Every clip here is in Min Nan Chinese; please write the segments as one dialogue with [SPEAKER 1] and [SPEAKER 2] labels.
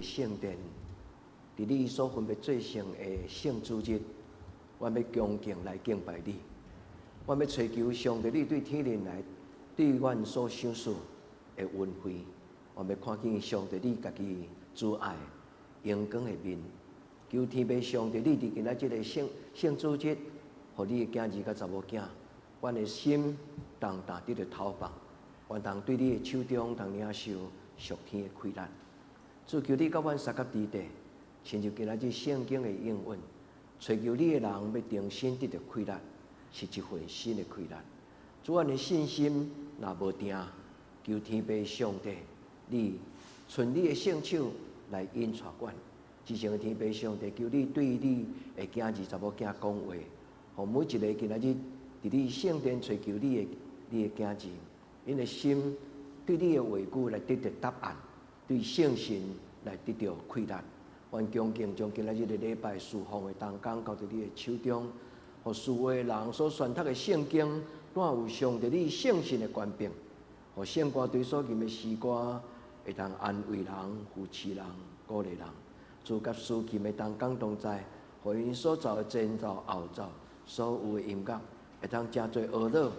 [SPEAKER 1] 聖殿，佇你所分別做聖的聖主日，阮欲恭敬來敬拜你。阮欲揣求上帝，你對天靈來對阮所賞賜的恩惠。阮欲看見上帝你家己慈愛榮光的面。求天父上帝，你佇今仔這個聖聖主日，予你的囝兒佮查某囝，阮的心當當得著投放，阮當對你的手中當領受屬天的氣力。主求你佮阮相佮佇地，親像今仔日聖經的應允，揣求你的人欲重新得著氣力，是一份新的氣力。主，阮的信心若無定，求天父上帝，你伸你的聖手來引帶阮。至聖的天父上帝，求你對你的囝兒查某囝講話，予每一个今仔日佇你聖殿揣求你的你的囝兒，𪜶的心對你的話語來得著答案，對聖神來得著氣力。阮恭敬將今仔日的禮拜侍奉的同工交佇你的手中，予侍奉的人所宣讀的聖經，帶有上帝你聖神的權柄，予聖歌隊所吟的詩歌會當安慰人、扶持人、鼓勵人。主佮司琴的同工同在，予𪜶所奏的前奏、後奏，所有的音樂，會當成做呵咾、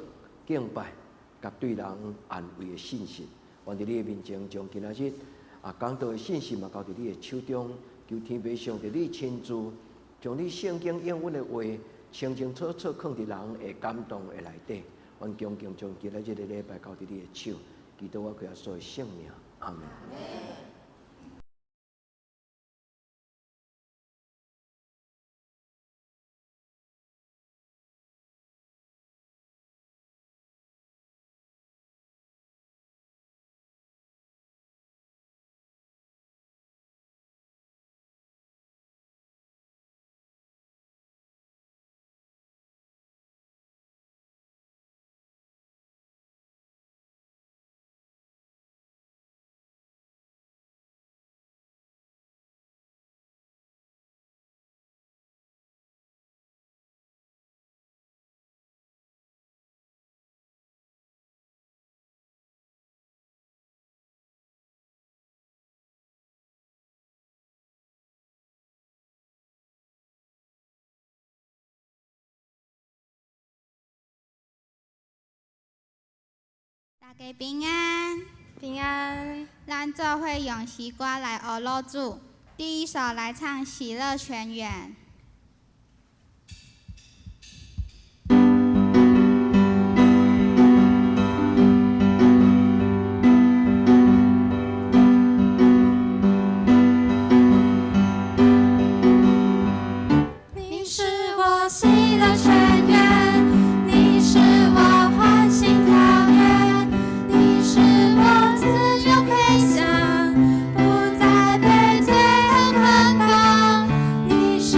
[SPEAKER 1] 敬拜，佮對人安慰的信息。願佇你的面前，將今仔日啊講道的信息嘛，交佇你的手中，求天父上帝你親自將你聖經應允的話，清清楚楚囥佇人會感動的內底。阮恭敬將今仔日的禮拜交佇你的手，祈禱我耶穌的聖名，阿門。
[SPEAKER 2] 大家平安，
[SPEAKER 3] 平安。
[SPEAKER 2] 咱做伙用詩歌來呵咾主。第一首來唱《喜樂泉源》。
[SPEAKER 3] 你是我喜樂泉源，你是我歡欣跳躍，你是我自由飛翔，不再被罪恨捆綁。你是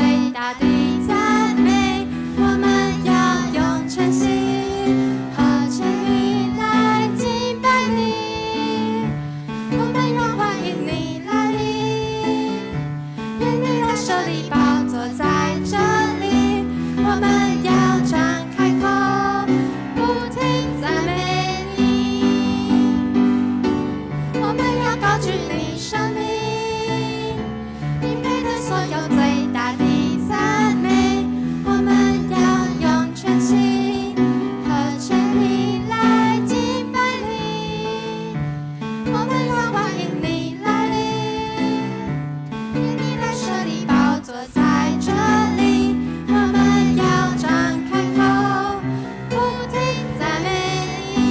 [SPEAKER 3] 最大的讚美。我們要用全心和全意來敬拜你，我們要歡迎你來臨，願你來設立寶座在這裡。我們要張開口，不停讚美你。我們要高舉你聖名，你配得所有最大的讚美。我們要用全心和全意來敬拜你。我們要歡迎你來臨，願你來設立寶座在這裡。我們要張開口，不停讚美你。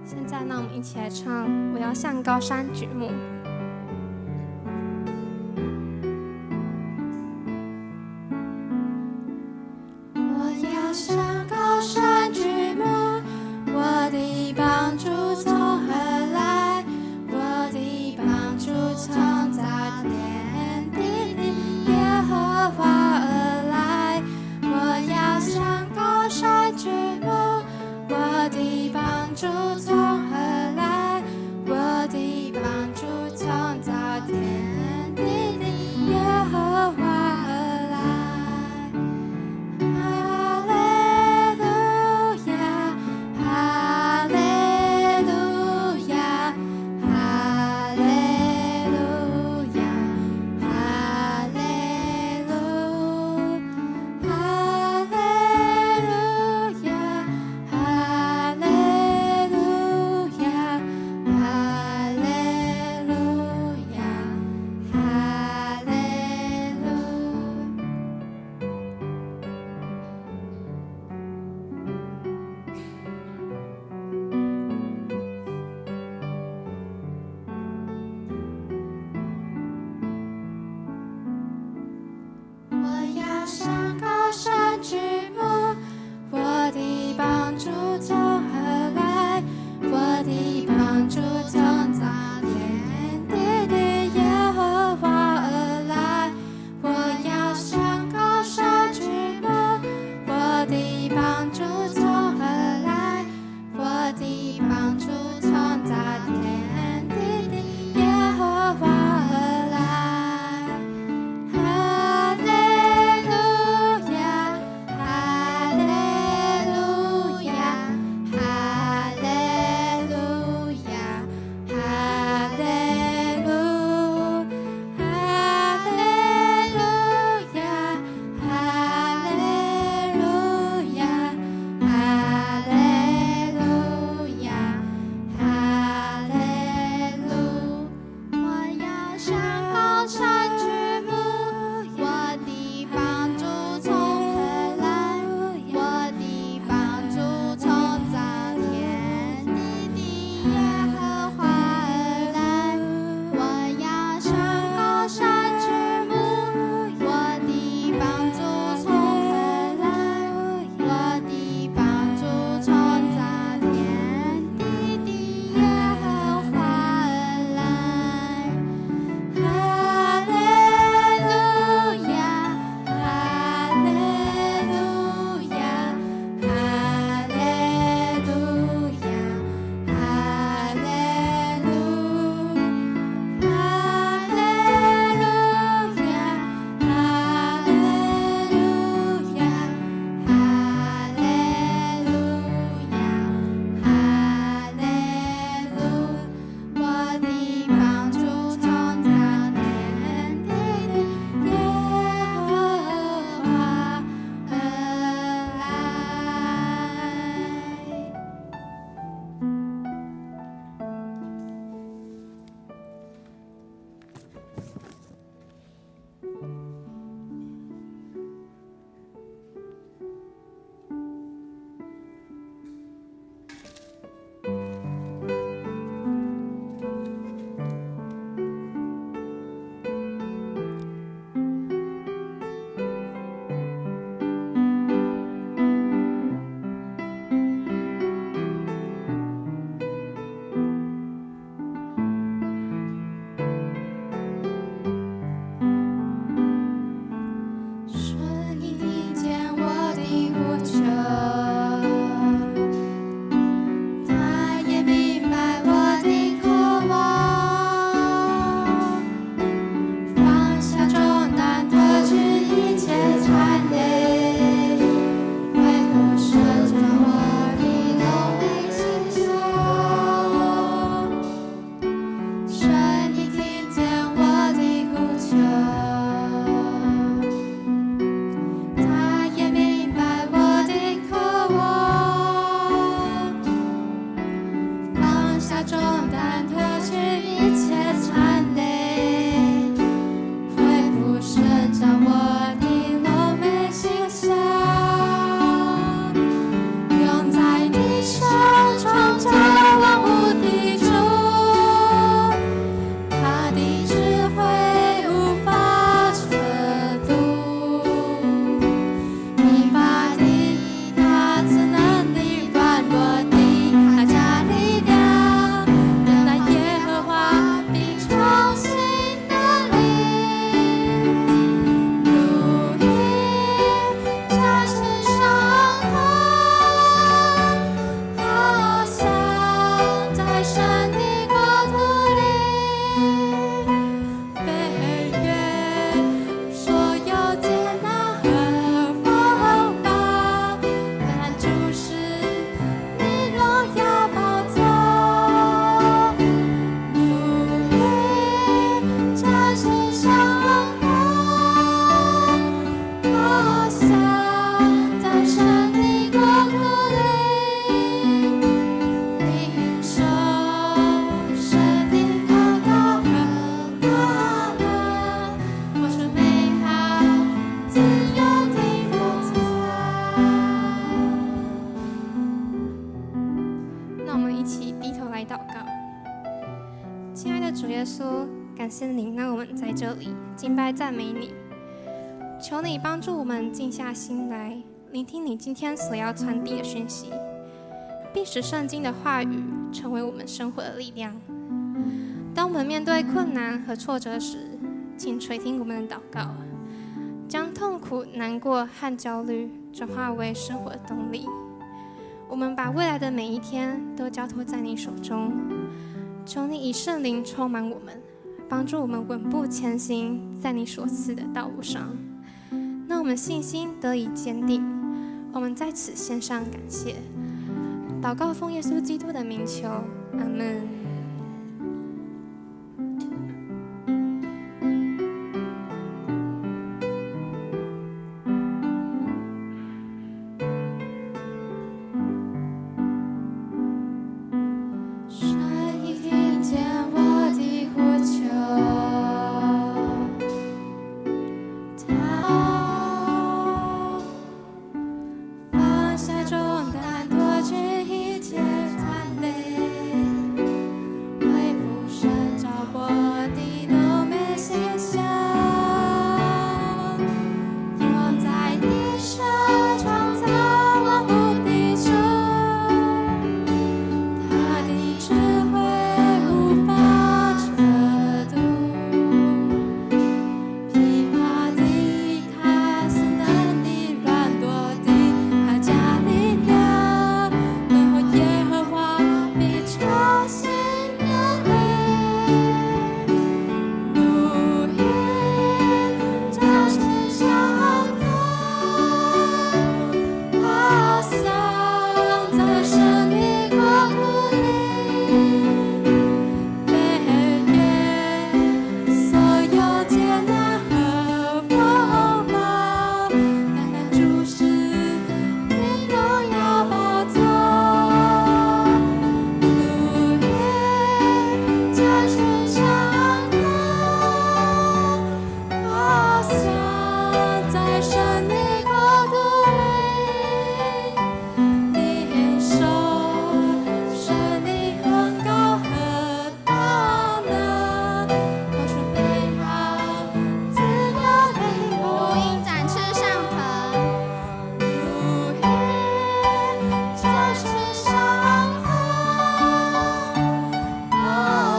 [SPEAKER 4] 現在，讓我們一起來唱《我要向高山舉目》。
[SPEAKER 3] 我要向高山舉目，我的幫助從何來？我的幫助從造天地的耶和華而來。我要向高山舉目，我的幫助從何來？我的幫助從
[SPEAKER 4] 親愛的主耶穌，感謝你讓我們在這裡敬拜讚美你。求你幫助我們靜下心來，聆聽你今天所要傳遞的訊息，並使聖經的話語成為我們生活的力量。當我們面對困難和挫折時，請垂聽我們的禱告，將痛苦、難過和焦慮轉化為生活的動力。我們把未來的每一天都交託在你手中，求你以聖靈充滿我們，幫助我們穩步前行在你所賜的道路上。讓我們信心得以堅定。我們在此獻上感謝，禱告奉耶穌基督的名求，阿門。
[SPEAKER 3] 神已聽見我的呼求，他放下重擔，脫去一切纏累，恢復神召我的榮美形象，仰望在地上創造萬物的主，他的智慧無法測度，疲乏的他是能的，軟弱的他加力量，等候耶和華必重新得力，如鷹展翅上騰，翱翔在神的國度裡，飛越所有艱難和風暴，單單注視你榮耀寶座，如鷹展翅上騰，翱翔在神的國度裡，領受神的恩膏和大能，活出美好自由的
[SPEAKER 2] 如鷹展翅上騰，
[SPEAKER 3] 如鷹展翅上騰，翱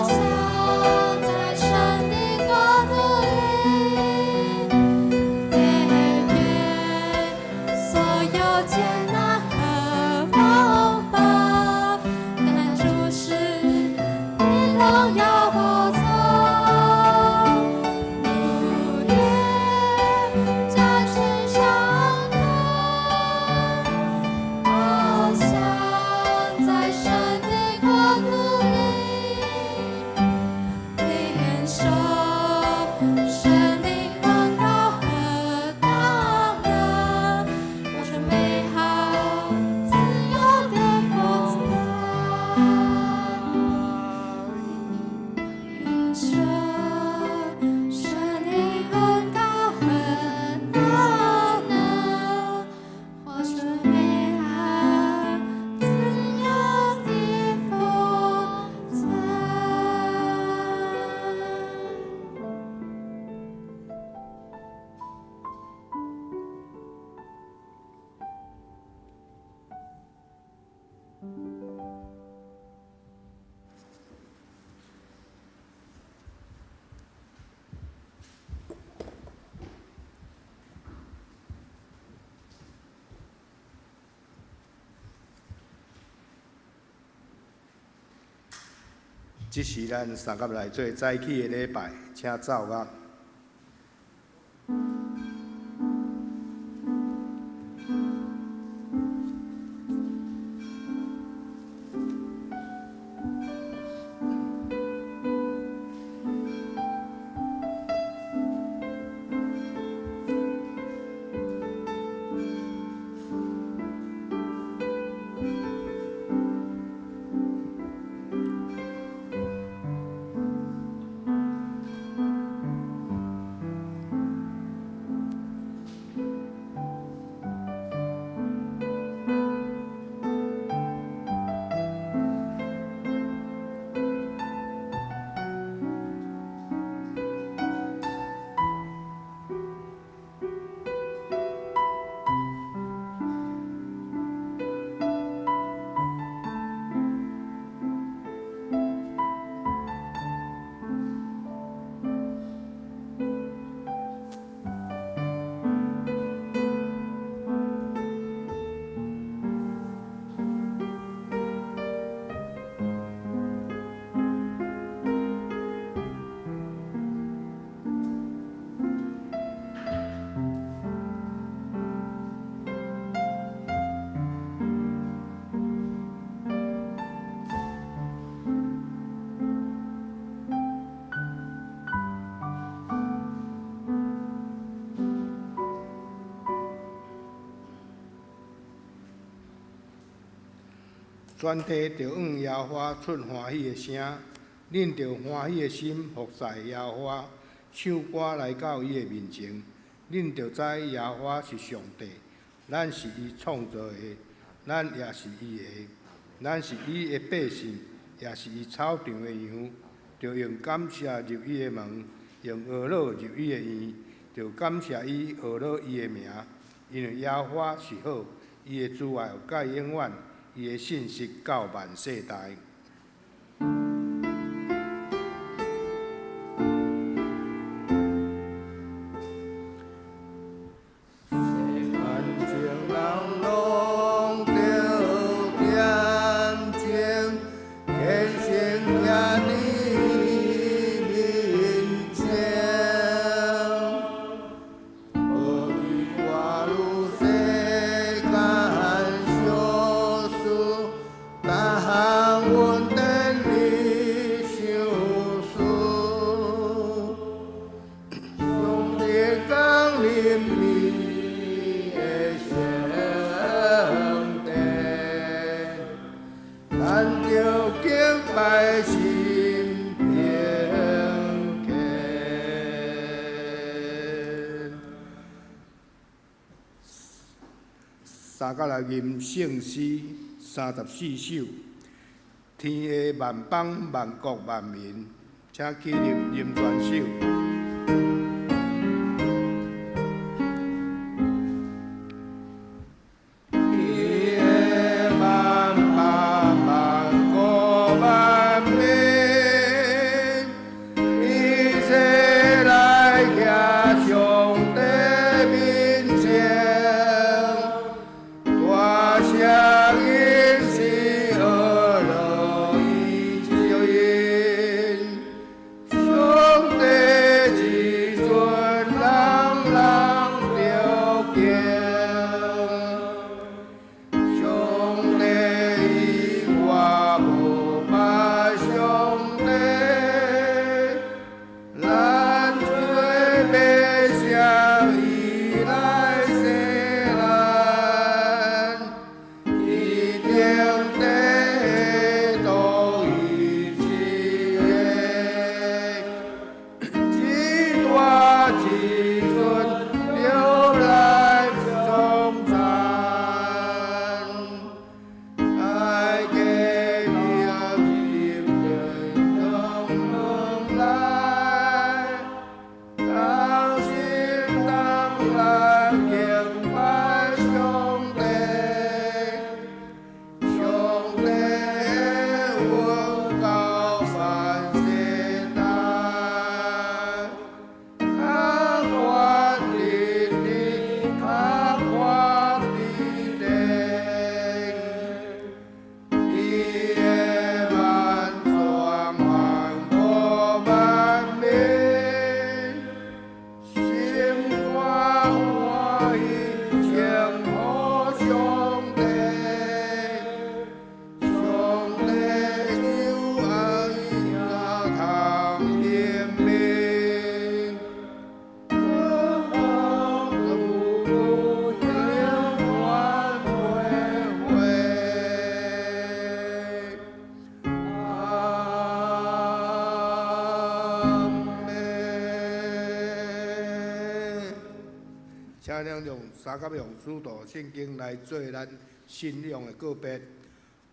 [SPEAKER 3] 翔在神的國度裡，飛越所有艱難和風暴，單單注視你榮耀寶座，如鷹展翅上騰，翱翔在神的國度裡，領受神的恩膏和大能，活出美好自由的福餐。領受神的恩膏和大能，活出美好自由的福餐。
[SPEAKER 5] 這時咱三甲來做早起的禮拜，請奏樂。全地著向耶和華出歡喜的聲，恁著歡喜的心服侍耶和華，唱歌來到伊的面前。恁著知耶和華是上帝，咱是伊創造的，咱也是伊的，咱是伊的百姓，也是伊草場的羊。著用感謝入伊的門，用呵咾入伊的院，著感謝伊，呵咾伊的名，因為耶和華是好，伊的慈愛到永遠，伊的信實到萬世代。三甲來吟聖詩34首，天下萬邦萬國萬民，請起立吟全首。請恁用三甲用使徒信經來做咱信仰的告別。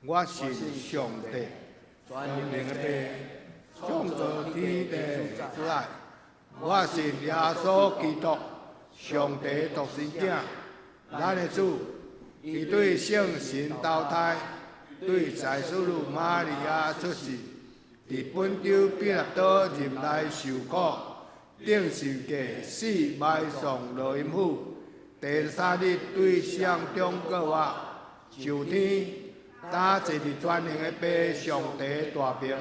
[SPEAKER 5] 我信上帝，全能的父，創造天地主宰。我信耶穌基督，上帝獨生囝，咱的主。伊對聖神投胎，對祭司女瑪利亞出世，佇本丟彼拉多入內受苦。釘十架死埋葬落陰府，第三日對死人中復活，上天，擔坐佇全能的父上帝大爿，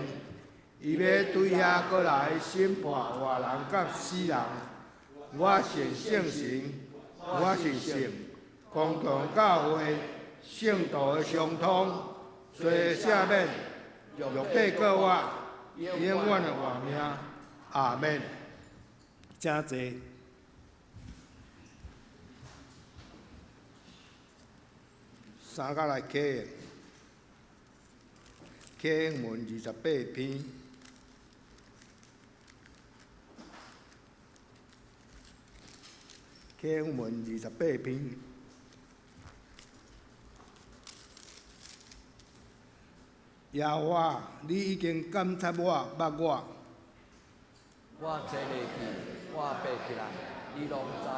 [SPEAKER 5] 伊欲對遐閣來審判活人佮死人。我信聖神，我信聖公同教會聖徒的相通，罪赦免，肉體復活，永遠的活命。阿門。請坐。三甲來啟。啟英文28篇。啟英文二十八篇。耶和華，你已經監察我，捌我。
[SPEAKER 1] 我坐落去，我爬起來，你攏知。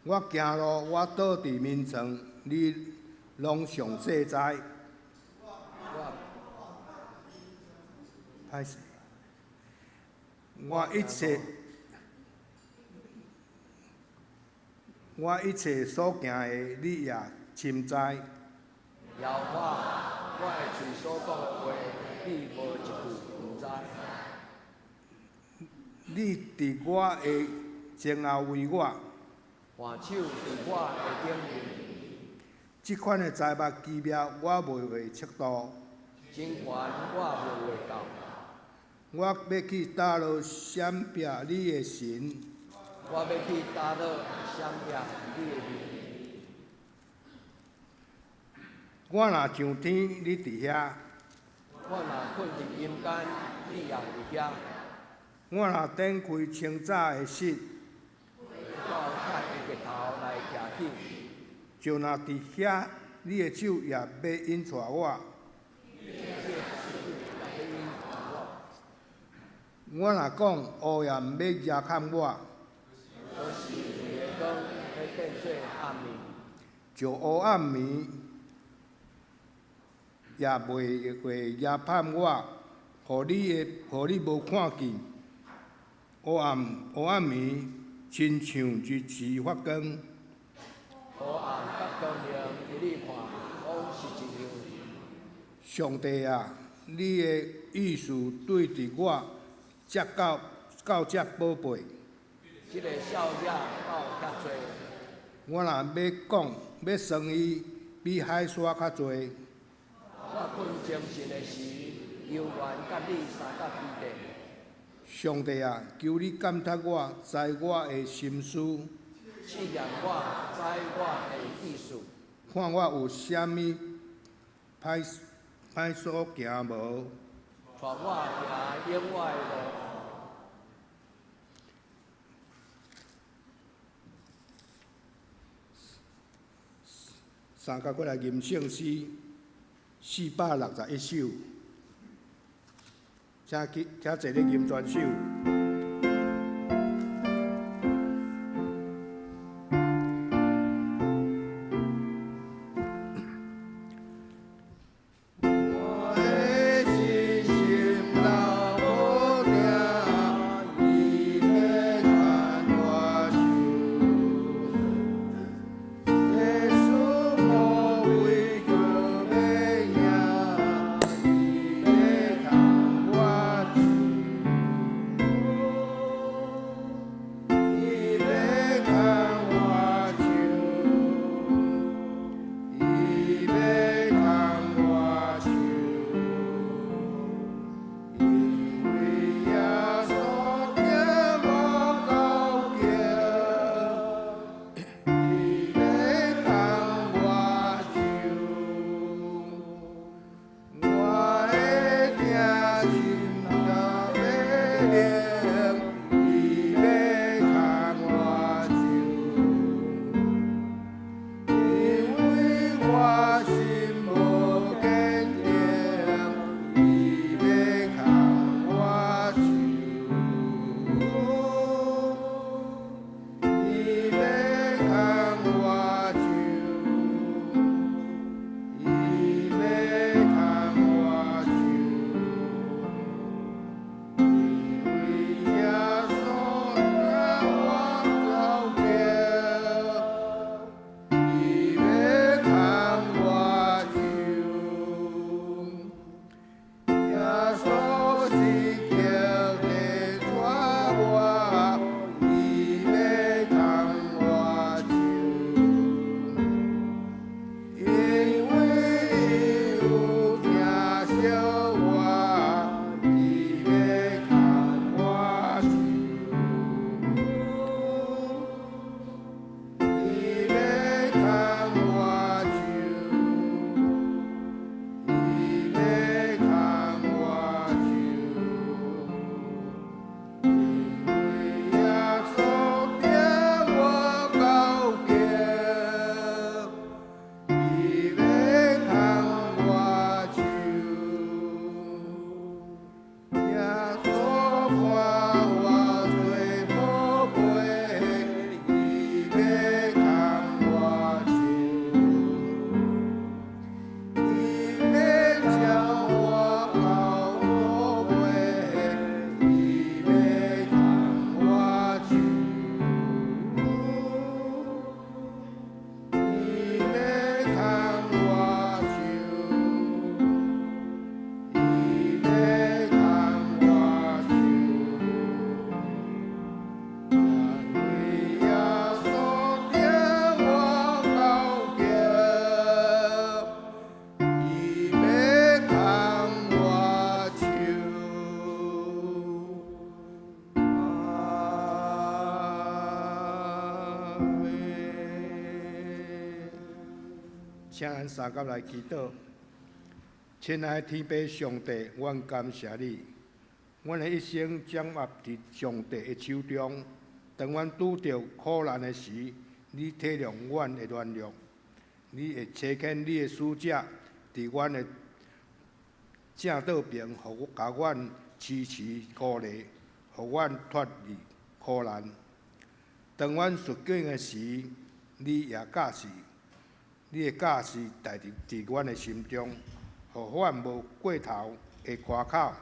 [SPEAKER 5] 我行路，我倒佇眠床，你攏詳細知。
[SPEAKER 1] 我
[SPEAKER 5] 歹勢。我一切，我一切所行的，你也深知。
[SPEAKER 1] 耶和華，我的喙所講的話，你無一句毋知。
[SPEAKER 5] 你佇我的前後圍我，
[SPEAKER 1] 挽手佇我的頂面。
[SPEAKER 5] 這款的災禍奇妙，我袂會測度。
[SPEAKER 1] 真懸，我袂會到。
[SPEAKER 5] 我欲去佗落閃避你的神？
[SPEAKER 1] 我欲去佗落閃避你的面？
[SPEAKER 5] 我若上天，你佇遐；
[SPEAKER 1] 我若睏佇陰間，你也佇遐。
[SPEAKER 5] 我若展開清早的翅，
[SPEAKER 1] 到海的盡頭來徛起，
[SPEAKER 5] 就若佇遐，你的手也欲引帶我。我若講烏暗欲遮蓋我，
[SPEAKER 1] 就是你的光欲變做暗暝，
[SPEAKER 5] 就烏暗暝也袂會遮蓋我，予你的，予你無看見。烏暗烏暗暝，親像日時發光。
[SPEAKER 1] 烏暗佮光明，佇你看，攏是一樣。
[SPEAKER 5] 上帝啊，你的意思對佇我這到到這寶貝。
[SPEAKER 1] 這个數額到遐濟。
[SPEAKER 5] 我若欲講，欲算伊，比海沙較濟。
[SPEAKER 1] 我睏精神的時，猶原佮你相佮比例。
[SPEAKER 5] 上帝啊，求你監察我，知我的心思。
[SPEAKER 1] 試驗我，知我的意思。
[SPEAKER 5] 看我有啥物歹歹所行無？
[SPEAKER 1] 帶我行永遠的路。
[SPEAKER 5] 三甲過來吟聖詩461首，請去，請坐咧吟全首。我的信心老無定，伊欲牽我手。這事無為就欲贏，伊欲牽我手。伊欲牽我手，伊欲牽我手，因為耶穌疼我到極，伊欲牽我手，我的疼心若欲冷，伊欲牽我手。因為我心無堅定，伊欲牽我手，伊欲牽我手，伊欲牽我手，因為請咱三甲來祈禱。親愛的天父上帝，阮感謝你。阮的一生掌握佇上帝的手中。當阮拄著苦難的時，你體諒阮的軟弱，你會差遣你的使者佇阮的正倒爿，予共阮支持鼓勵，予阮脫離苦難。當阮順境的時，你也教示，你的教示帶佇阮的心中，予阮無過頭的誇口。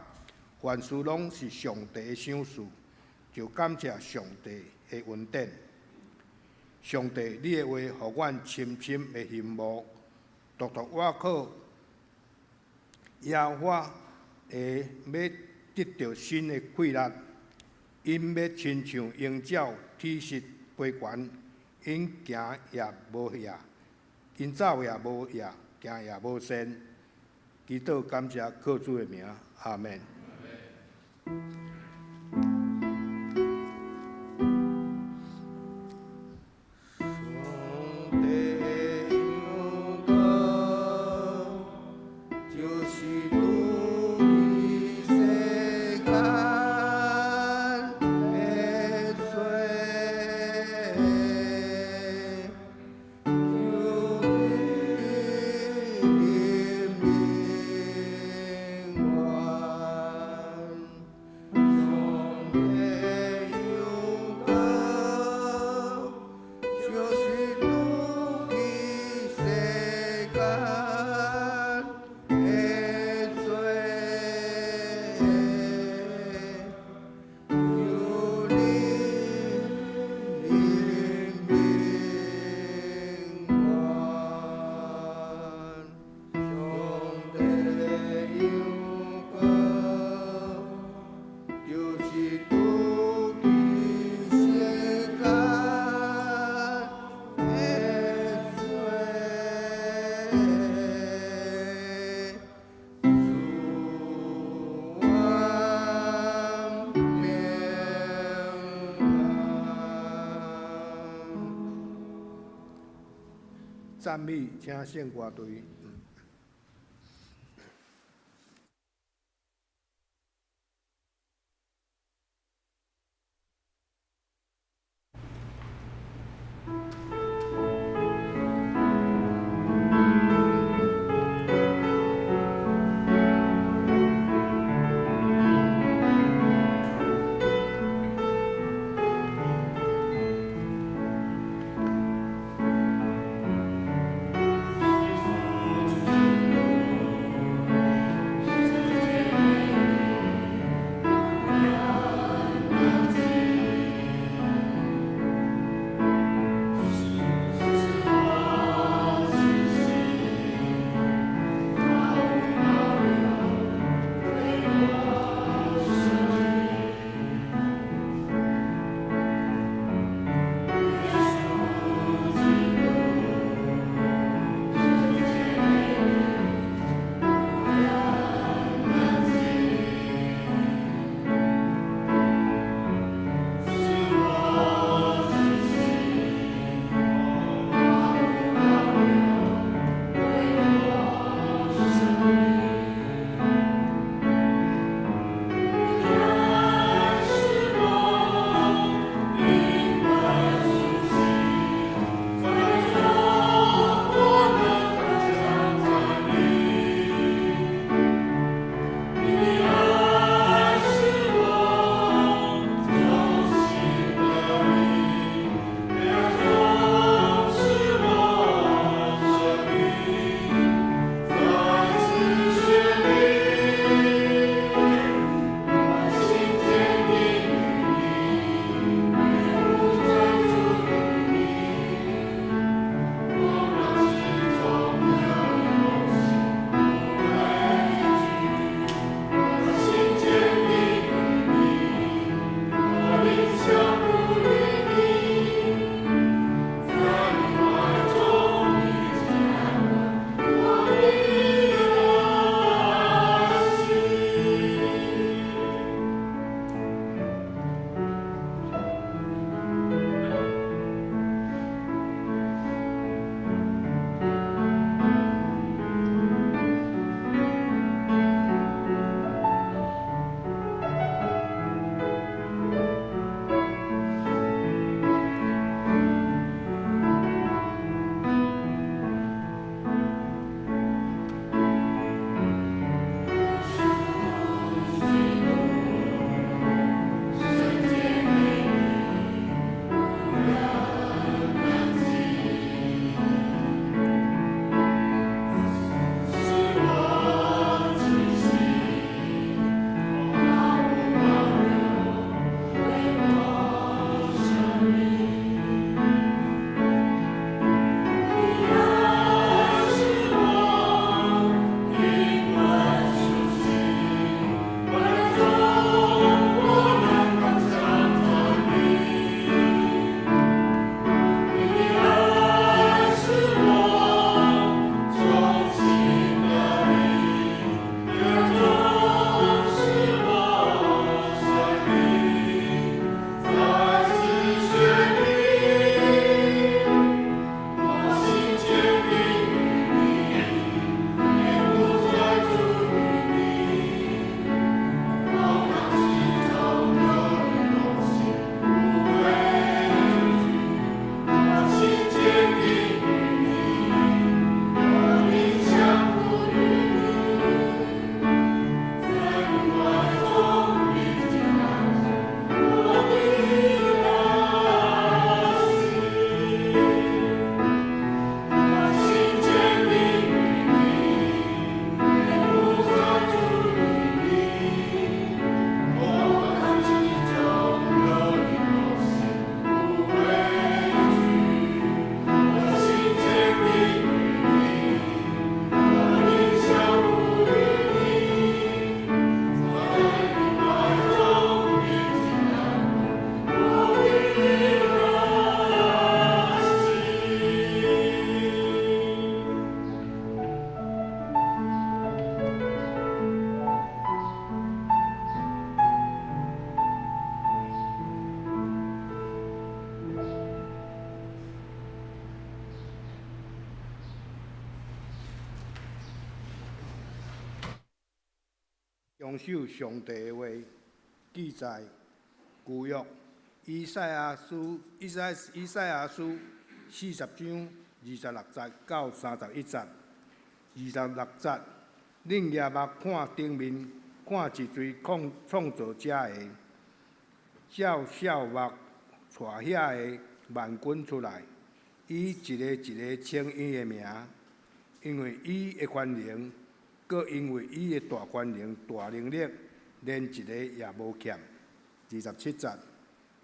[SPEAKER 5] 凡事攏是上帝的賞賜，就感謝上帝的恩典。上帝，你的話予阮深深的羨慕，獨獨我靠耶和華的欲得著新的氣力，𪜶欲親像鷹鳥體實飛懸，𪜶行也無歇，𪜶走也無歇，行也無跣。祈禱感謝靠主的名，阿們。上帝的陽光，就是拄去世間的罪，求你憐憫阮。上帝的陽光，就是拄去世間的罪，求你憐憫阮。上帝的陽光，就是拄去世間的罪，賜阮平安。讚美，請聖歌隊。
[SPEAKER 6] 上
[SPEAKER 5] 遵守上帝的話，記載舊約以賽亞書以賽亞書40章26節到31節，26節，恁舉目看頂面，看是誰創造這个，照數目帶遐个萬軍出來，伊一个一个稱𪜶的名，因為伊的權能，閣因為伊的大權能、大能力，連一个也無欠。27節，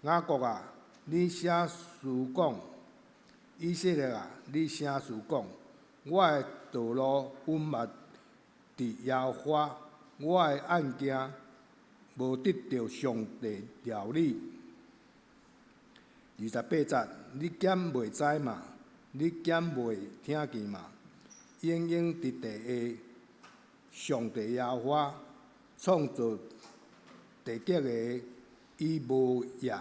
[SPEAKER 5] 雅各啊，你啥思講？以色列啊，你啥思講？我的道路隱瞞佇耶和華，我的案件無得著上帝料理。28節，你敢袂知嗎？你敢袂聽見嗎？永永佇地的上帝耶和華創造地極的，伊無夜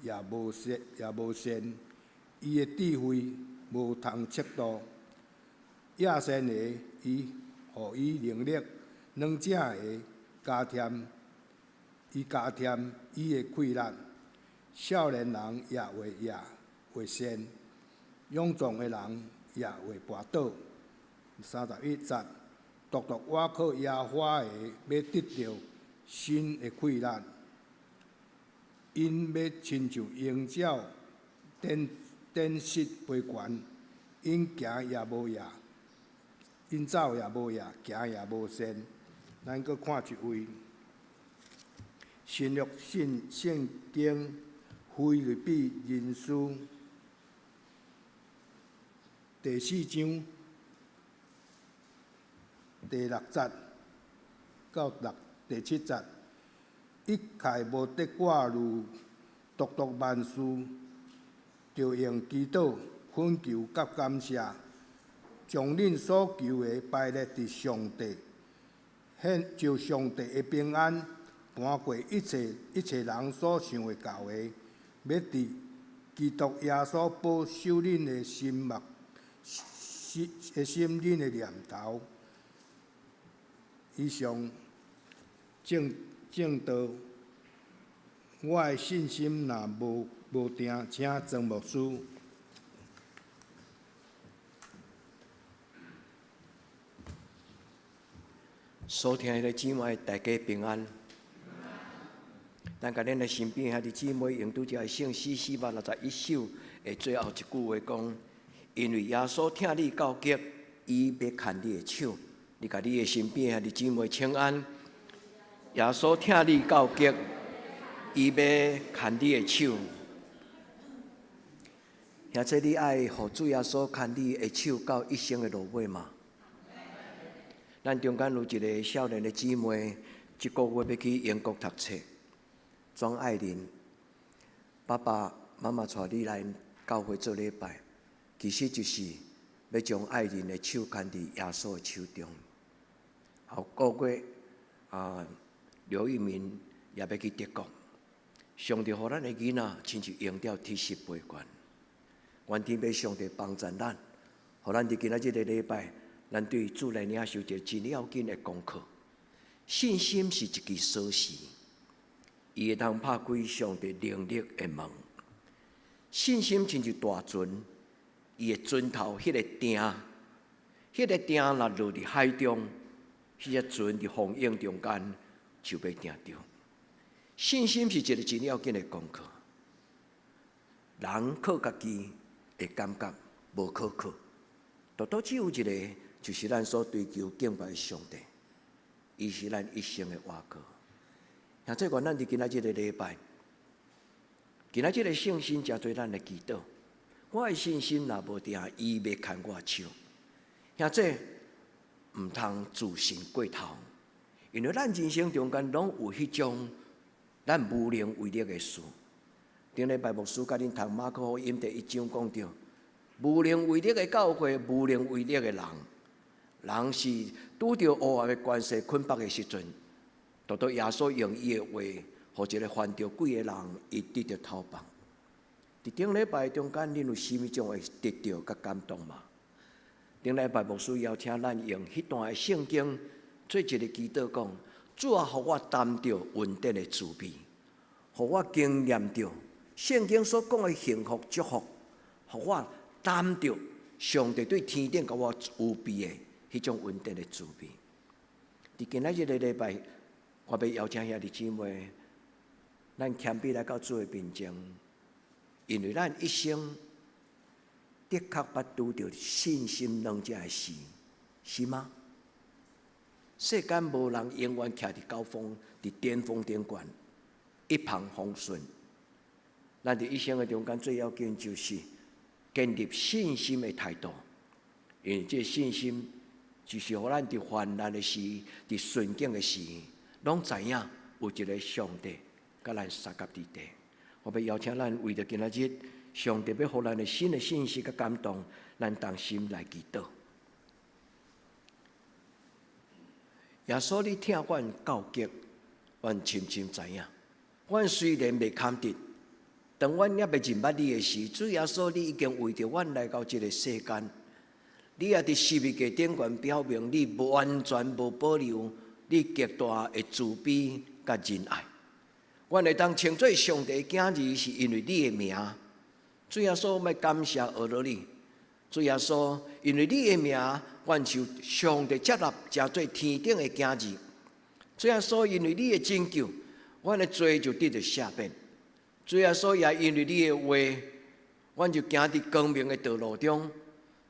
[SPEAKER 5] 也無睡，伊的智慧無通測度。夜深的，伊予伊能力；軟正的，伊加添伊的氣力。少年人也會夜會睡，勇壯的人也會跋倒。31節，獨獨倚靠耶和華的，欲得著新的氣力。𪜶欲親像鷹鳥，展翅飛懸，𪜶行也無夜，𪜶走也無夜，行也無睡。咱閣看一位新約聖經腓立比人書第四章第六節到第七節，一概無得掛慮，獨獨萬事，著用祈禱、懇求佮感謝，將恁所求的擺列佇上帝，現就上帝的平安，瞞過一切一切人所想會到的，欲佇基督耶穌保守恁的心目心的心恁的念頭。以上證證道，我的信心若無定，請莊牧師。
[SPEAKER 1] 所聽的姊妹，大家平安。咱共恁的身邊兄弟姊妹用拄才的聖詩461首的最後一句話講：因為耶穌疼你到極，伊欲牽你的手。你共你的身邊兄弟姊妹請安。耶穌疼你到極，伊欲牽你的手。兄弟，你愛予主耶穌牽你的手到一生的落尾嗎？咱中間有一个少年的姊妹，這个月欲去英國讀冊。莊愛玲，爸爸媽媽帶你來教會做禮拜，其實就是欲將愛玲的手牽佇耶穌的手中。後個月啊，劉玉明也欲去德國。上帝予咱的囡仔親像鷹鳥鐵翼飛懸，願天父上帝幫助咱，予咱佇今仔這个禮拜，咱對主來領受一个真要緊的功課。信心是一支鎖匙，伊會通拍開上帝能力的門。信心親像大船，伊的船頭彼个碇，彼个碇若落佇海中，彼隻船佇風湧中間就欲定著。信心是一个真要緊的功課。人靠家己會感覺無可靠，獨獨只有一个，就是咱所追求敬拜的上帝，伊是咱一生的倚靠。兄弟，願咱佇今仔這个禮拜，今仔這个聖詩誠濟咱來祈禱。我的信心若無定，伊欲牽我手。兄弟，毋通自信過頭，因為咱人生中間攏有彼種咱無能為力的事。頂禮拜牧師共恁讀馬可福音第一章講著，無能為力的教會，無能為力的人，人是拄著黑暗的權勢捆綁的時陣，獨獨耶穌用伊的話，予一个犯著鬼的人，伊得著透放。佇頂禮拜中間，恁有啥物種的得著佮感動嗎？頂禮拜牧師邀請咱用彼段的聖經做一个祈禱，講主啊，予我擔著恩典的滋味，予我經驗著聖經所講的幸福祝福，予我擔著上帝對天頂共我預備的彼種恩典的滋味。佇今仔日的禮拜，我欲邀請兄弟姊妹，咱謙卑來到主的面前，因為咱一生的確捌拄著信心軟弱的時，是嗎？世間無人永遠徛佇高峰，佇巔峰頂懸，一帆風順。咱佇一生的中間，最要緊就是建立信心的態度，因為這信心就是予咱佇患難的時、佇順境的時，攏知影有一个上帝佮咱相佮佇底。我欲邀請咱為著今仔日上帝欲予咱的新的信息佮感動，咱同心來祈禱。耶穌，你疼阮到極，阮深深知影。阮雖然袂堪得，當阮猶未認捌你的時，主耶穌，你已經為著阮來到這个世間。你也佇十字架頂懸表明，你完全無保留，你極大的慈悲佮仁愛。阮會當稱做上帝囝兒，是因為你的名。主耶穌，欲感謝阿羅你。主耶穌，因為你的名，阮受上帝接納，成做天頂的囝兒。主耶穌，因為你的拯救，阮的罪就得著赦免。主耶穌，也因為你的話，阮就行佇光明的道路中。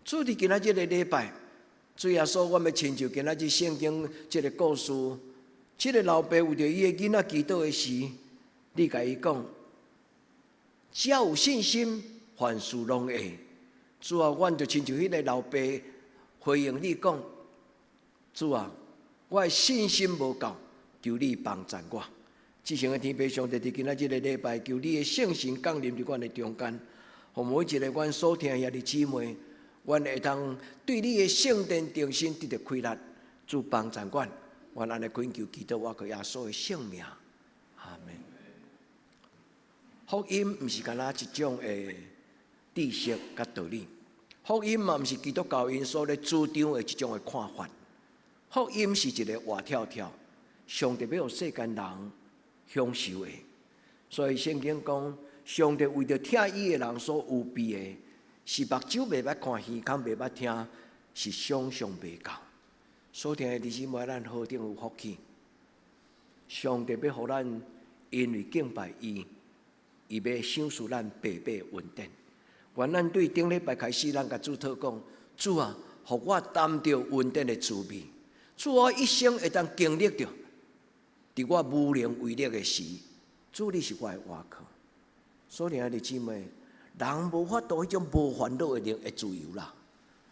[SPEAKER 1] 主，佇今仔這个禮拜，主耶穌，阮欲親像今仔日聖經這个故事，這个老爸為著伊的囡仔祈禱的時，你共伊講，只要有信心，凡事攏會。主啊，阮就親像彼个老爸回應你講：主啊，我的信心無夠，求你幫贊我。至聖的天父上帝，佇今仔這个禮拜，求你的聖神降臨佇阮的中間，予每一个阮所疼的兄弟姊妹，阮會當對你的聖殿重新得著氣力。主幫贊阮，阮按呢懇求祈禱，我靠耶穌的聖名，阿門。福音毋是干焦一種的知識佮道理，福音嘛毋是基督教𪜶所咧主張的一種的看法。福音是一个活跳跳，上帝欲予世間人享受的。所以聖經講，上帝為著疼伊的人所預備的，是目睭袂捌看，耳孔袂捌聽，是想象袂到。所疼的弟兄姊妹，咱何等有福氣！上帝欲予咱因為敬拜伊，伊欲賞賜咱白白恩典。願咱對頂禮拜開始，咱共主禱講：主啊，予我擔著恩典的滋味。主，我一生會當經歷著，佇我無能為力的時，主你是我的倚靠。所疼的姊妹，人無法度彼種無煩惱的能的自由啦。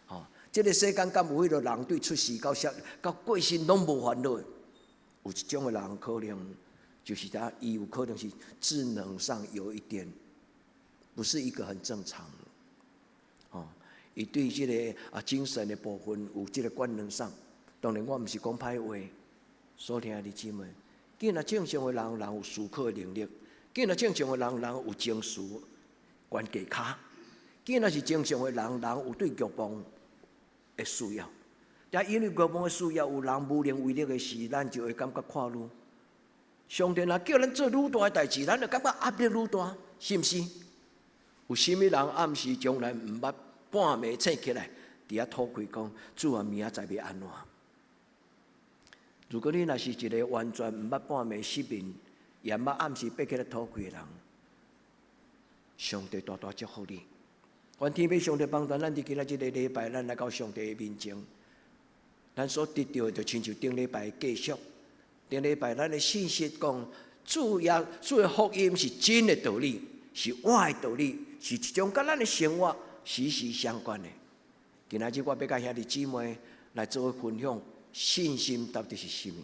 [SPEAKER 1] 吼，這个世間敢有彼个人對出世到死到過身攏無煩惱的？有一種的人可能就是他，伊有可能是智能上有一點，不是一個很正常。吼，伊對這个精神的部分有這个官能上，當然我毋是講歹話。所疼的姊妹，見若正常的人，人有思考的能力；見若正常的人，人有情緒懸低跤；見若是正常的人，人有對欲望的需要。也因為欲望的需要，有人無能為力的時，咱就會感覺看愈。上帝若叫咱做愈大的代誌，咱就感覺壓力愈大，是毋是？有啥物人暗時從來毋捌半暝醒起來，佇遐吐氣講：主啊，明仔載欲按怎？如果你若是一个完全毋捌半暝失眠，也毋捌暗時爬起來吐氣的人，上帝大大祝福你。願天父上帝幫助咱佇今仔這个禮拜，咱來到上帝的面前，咱所得著的就親像頂禮拜的繼續。頂禮拜咱的信息講，主耶穌的福音是真的道理，是活的道理，是一種佮咱的生活息息相關的。今仔日我欲佮兄弟姊妹來做分享，信心到底是啥物？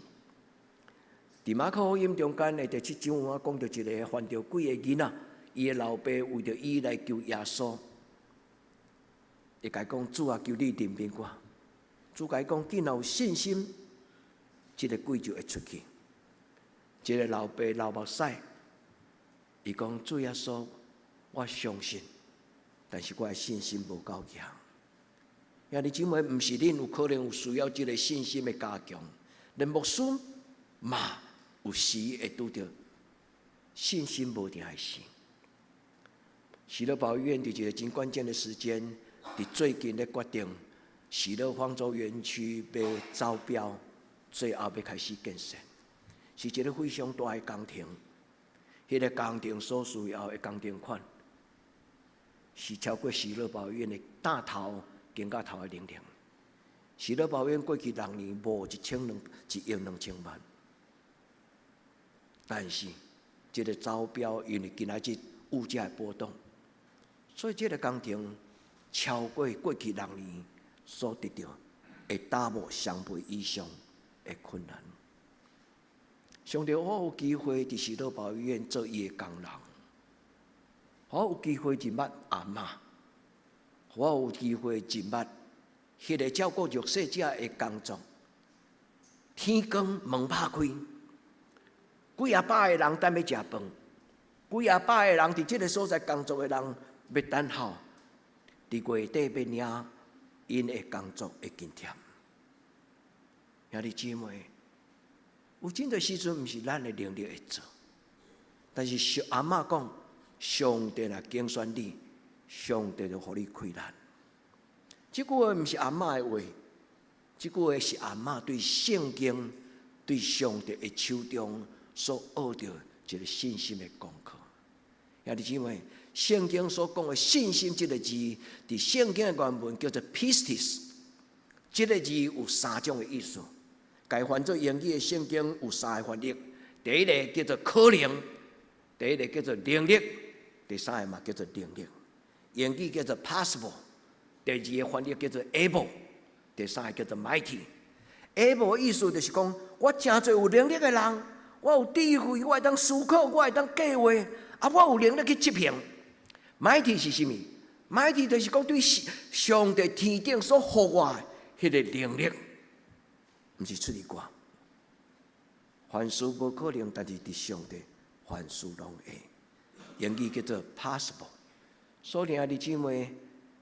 [SPEAKER 1] 佇馬可福音中間的第七章，我講著一个犯著鬼的囡仔，伊的老爸為著伊來求耶穌，伊共伊講：主啊，求你憐憫我。主共伊講：既然有信心，這个鬼就會出去。這个老爸流目屎，伊講：主耶穌，我相信，但是我的信心無夠強。兄弟姊妹，毋是恁有可能有需要這个信心的加強，連牧師嘛有時會拄著信心無定的時。喜樂堡醫院佇一個真關鍵的時間，佇最近咧決定喜樂方舟園區欲招標，最後欲開始建設，是一個非常大的工程。彼個工程所需要的工程款，是超過喜樂堡醫院的大頭、肩胛頭的能力。喜樂堡醫院過去六年無一千兩1億2千萬，但是這個招標因為今仔日物價的波動，所以這個工程超過過去六年所得著會 double 雙倍以上的困難。上帝，我有機會佇喜樂堡醫院做伊的工人，我有機會認捌阿嬤，我有機會認捌彼個照顧弱勢者的工作。天光門拍開，幾仔百个人等欲食飯，幾仔百个人佇這个所在工作的人欲等候，佇月底欲領𪜶的工作的津貼。兄弟姊妹，有真濟時陣毋是咱的能力會做，但是上阿嬤講，上帝若揀選你，上帝就予你氣力。這句話毋是阿嬤的話，這句話是阿嬤對聖經、對上帝的手中所學著一個信心的功課。兄弟姊妹，聖經所講的信心這個字，佇聖經的原文叫做 pistis，這個字有三種的意思。共翻做英語的聖經有三個翻譯，第一个叫做可能，第一个叫做能力，第三个嘛叫做能力。英語叫做 possible，第二个翻譯叫做 able，第三个叫做 mighty。able 的意思就是講，我誠濟有能力的人，我有智慧，我會當思考，我會當計劃，啊，我有能力去執行。mighty 是啥物？mighty 就是講對上帝天頂所予我的彼个能力。毋是出於我，凡事無可能，但是佇上帝凡事攏會。英語叫做 possible。所以兄弟姊妹，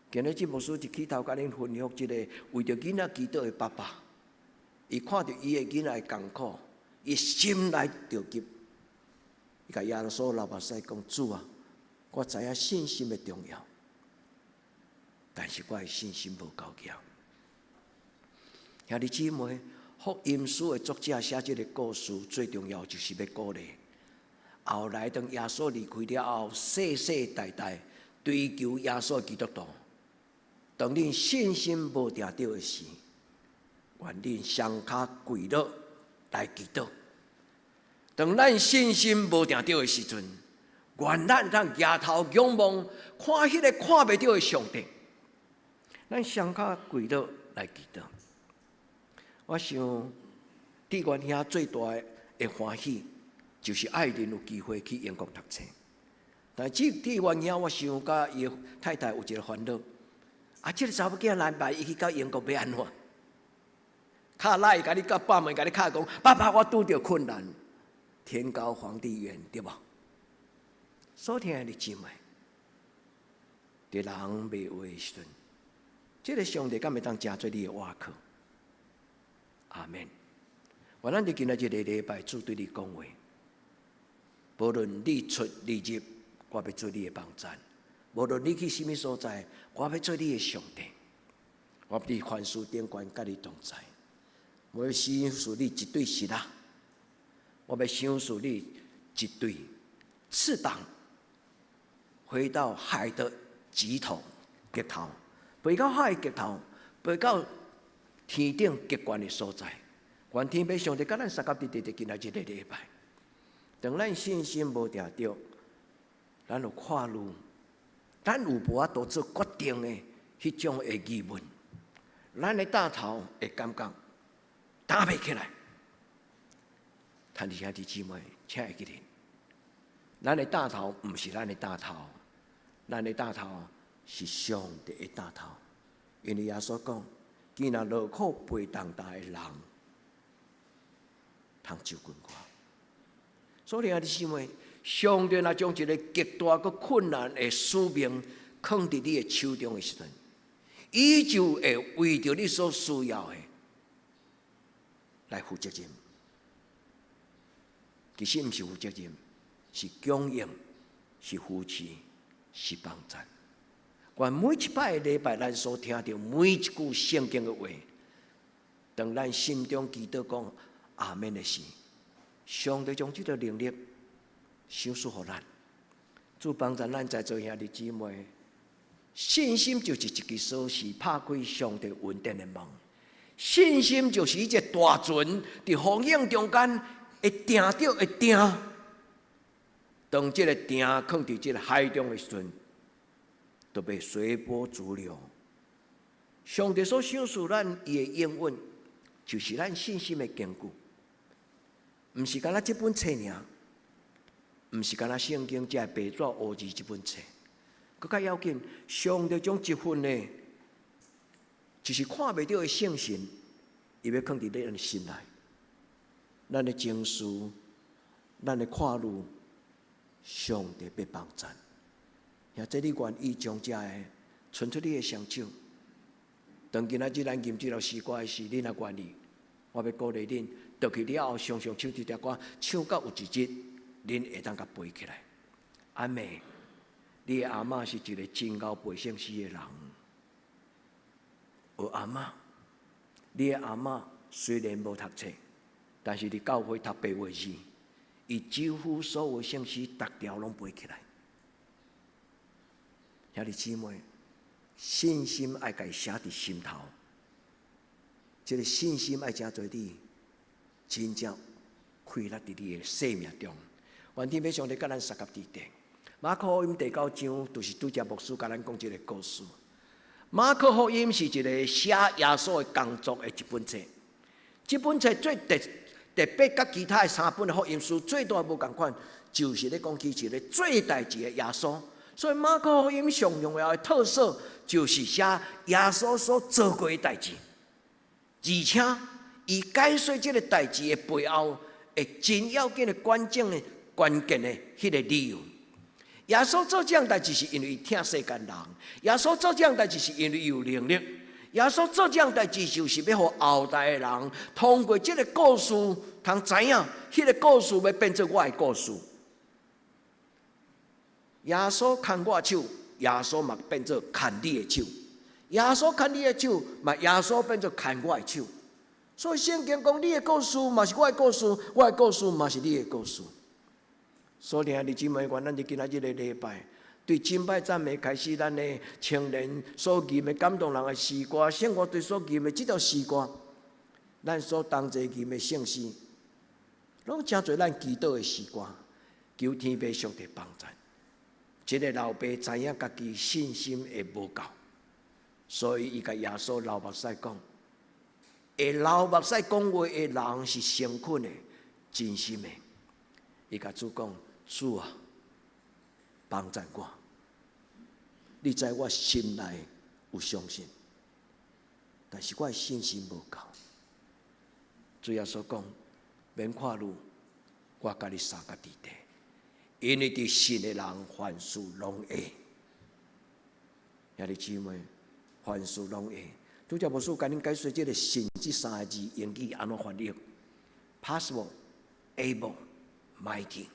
[SPEAKER 1] 今日這牧師一起頭共恁分享這个為著囡仔祈禱的爸爸，伊看著伊的囡仔的艱苦，伊心內著急，伊共耶穌流目屎講：主啊，我知影信心的重要，但是我的信心無夠強。兄弟姊妹，福音書的作者寫這个故事，最重要就是欲鼓勵。後來當耶穌離開了後，世世代代追求耶穌基督徒。當恁信心無定著的時，願恁雙跤跪落來祈禱。當咱信心無定著的時陣，願咱通舉頭仰望，看彼个看袂著的上帝。咱雙跤跪落來祈禱。我想，志願兄最大的歡喜，就是愛玲有機會去英國讀冊。但是志願兄，我想佮伊太太有一个煩惱。啊，這个查某囝來拜伊去到英國欲按怎？敲來共你到百門共你敲講，爸爸，我拄著困難，天高皇帝遠，對無？所聽的姊妹，佇人袂話的時陣，這个上帝敢會當成做你的倚靠？阿門。願咱佇今仔這个禮拜，主對你講話，無論你出你入，我欲做你的幫贊；無論你去啥物所在，我欲做你的上帝。我佇凡事頂懸佮你同在。我欲賞賜你一對翼仔，我欲賞賜你一對翅膀，飛到海的極頭、極頭，飛到海的極頭，飛到天頂極懸的所在。願天父上帝佮咱相佮佇佇佇今仔這个禮拜，當咱信心無定著，咱有看路，咱有無法度做決定的彼種的疑問，咱的擔頭會感覺擔袂起來。親愛兄弟姊妹，請會記得，咱的擔頭毋是咱的擔頭，咱的擔頭是上帝的擔頭。因為耶穌講，既若勞苦背重擔的人，通就近我。所以兄弟姊妹，上帝若將一个極大閣困難的使命囥佇你的手中的時陣，伊就會為著你所需要的來負責任。其實毋是負責任，是供應，是扶持，是幫贊。願每一擺的禮拜，咱所聽著每一句聖經的話，當咱心中祈禱講阿們的時，上帝將這個能力賞賜予咱，主幫助咱在座兄弟姊妹，信心就是一支鎖匙，拍開上帝恩典的門。信心就是一隻大船，佇風湧中間會定著會定。當這個碇囥佇這個海中的時陣，就袂隨波逐流。上帝所賞賜咱伊的應允，就是咱信心的根據，毋是干焦這本冊爾，毋是干焦聖經這白紙烏字這本冊，閣較要緊，上帝將這份呢，就是看袂著的聖神，伊欲囥佇咱的心內，咱的情緒，咱的看慮，上帝欲幫贊。或者你願意將這个伸出你的雙手，當今仔日咱吟這首詩歌的時，你若願意，我欲鼓勵恁，倒去了後，常常唱這條歌，唱到有一日，恁會當共背起來。阿妹，你的阿嬤是一個真𠢕背聖詩的人。學阿嬤，你的阿嬤雖然無讀冊，但是佇教會讀白話字，伊幾乎所有聖詩逐條攏背起來。兄弟姊妹，信心愛共伊寫佇心頭，這個信心愛成做你真正開立佇你的生命中。願天父上帝佮咱相佮佇底。馬可福音第九章，就是拄才牧師共咱講這個故事。馬可福音是一個寫耶穌的工作的一本冊。這本冊最特特別，佮其他的三本福音書最大無仝款，就是咧講起一個做代誌的耶穌。所以馬可福音上重要的特色，就是寫耶穌所做過的代誌，而且伊解說這個代誌的背後，會真要緊的關鍵的關鍵的彼個理由。耶穌做這樣代誌是因為伊疼世間人，耶穌做這樣代誌是因為伊有能力，耶穌做這樣代誌就是欲予後代的人通過這個故事，通知影，彼個故事欲變做我的故事。耶穌牽我手，耶穌嘛變做牽你的手；耶穌牽你的手，嘛耶穌變做牽我的手。所以聖經講，你的故事嘛是我的故事，我的故事嘛是你的故事。所以兄弟姊妹，願咱佇今仔日個禮拜，對敬拜讚美開始，咱的青年所吟的感動人的詩歌，聖樂隊所吟的這條詩歌，咱所同齊吟的聖詩，攏成做咱祈禱的詩歌，求天父上帝幫贊。這個老爸知影家己信心會無夠，所以伊共耶穌流目屎講，會流目屎講話的人是誠懇的、真心的。伊共主講：主啊，幫贊我！你知我心內有相信，但是我的信心無夠。主耶穌講：免看慮，我佮你相佮佇底。因為佇信的人，凡事攏會。兄弟姊妹，凡事攏會。拄才牧師共恁解說這個“信”這三個字英語按怎翻譯？Possible, able, mighty。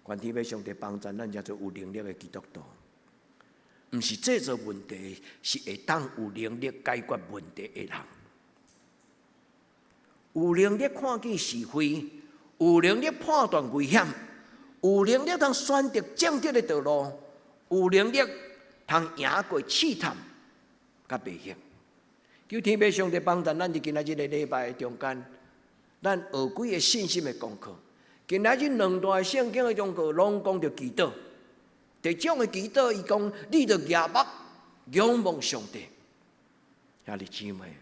[SPEAKER 1] 願天父上帝幫助咱，成做有能力的基督徒。毋是製造問題，是會當有能力解決問題的人。有能力看見是非，有能力判斷危險，有能力通選擇正直的道路，有能力通贏過試探佮迷惑。求天父上帝幫助咱佇今仔日個禮拜中間，咱學幾個信心的功課。今仔日兩段聖經的功課，攏講著祈禱。第一種的祈禱，伊講你著舉目仰望上帝。兄弟姊妹，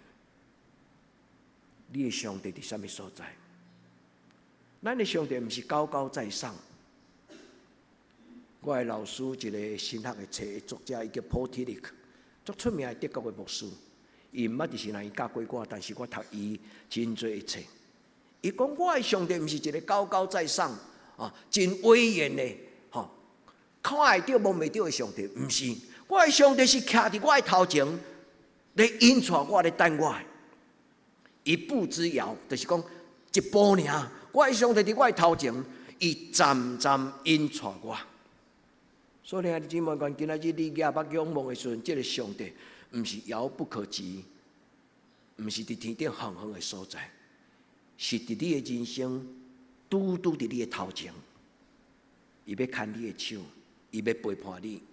[SPEAKER 1] 你的上帝佇啥物所在？咱的上帝毋是高高在上。我的老師一個神學的冊作者，伊叫 Paul Tillich，足出名的德國的牧師。伊毋捌佇神學院教過我，但是我讀伊真濟的冊。伊講我的上帝毋是一個高高在上啊，真威嚴的，吼，看會著摸袂著的上帝，毋是。我的上帝是徛佇我的頭前，咧引帶我，咧等我。一步之遙，就是講一步爾，我的上帝佇我的頭前，伊站站引帶我。所以兄弟姊妹，願今仔日你舉目仰望的時陣，這个上帝毋是遙不可及，毋是佇天頂遠遠的所在，是佇你的人生，拄拄佇你的頭前，伊欲牽你的手，伊欲陪伴你，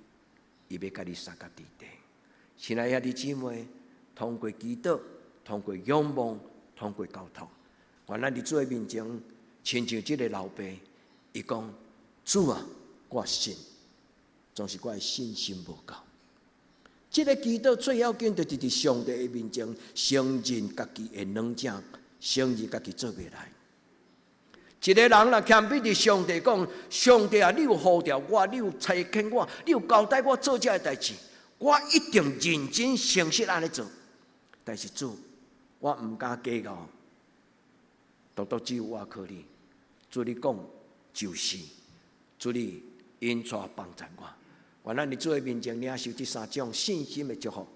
[SPEAKER 1] 伊欲共你相佮佇底。親愛兄弟姊妹，通過祈禱，通過仰望，通過交託，願咱佇主的面前，親像這个老爸，伊講：主啊，我信，總是我的信心無夠。這个祈禱最要緊，就是佇上帝的面前承認家己的軟弱，承認家己做袂來。一个人若謙卑佇上帝講：上帝啊，你有呼召我，你有差遣我，你有交代我做這个代誌，我一定認真誠實按呢做。但是主，我毋敢計較，獨獨只有我靠你。主你講就是，主你引帶幫助我。願咱佇主的面前領受這三種信心的祝福。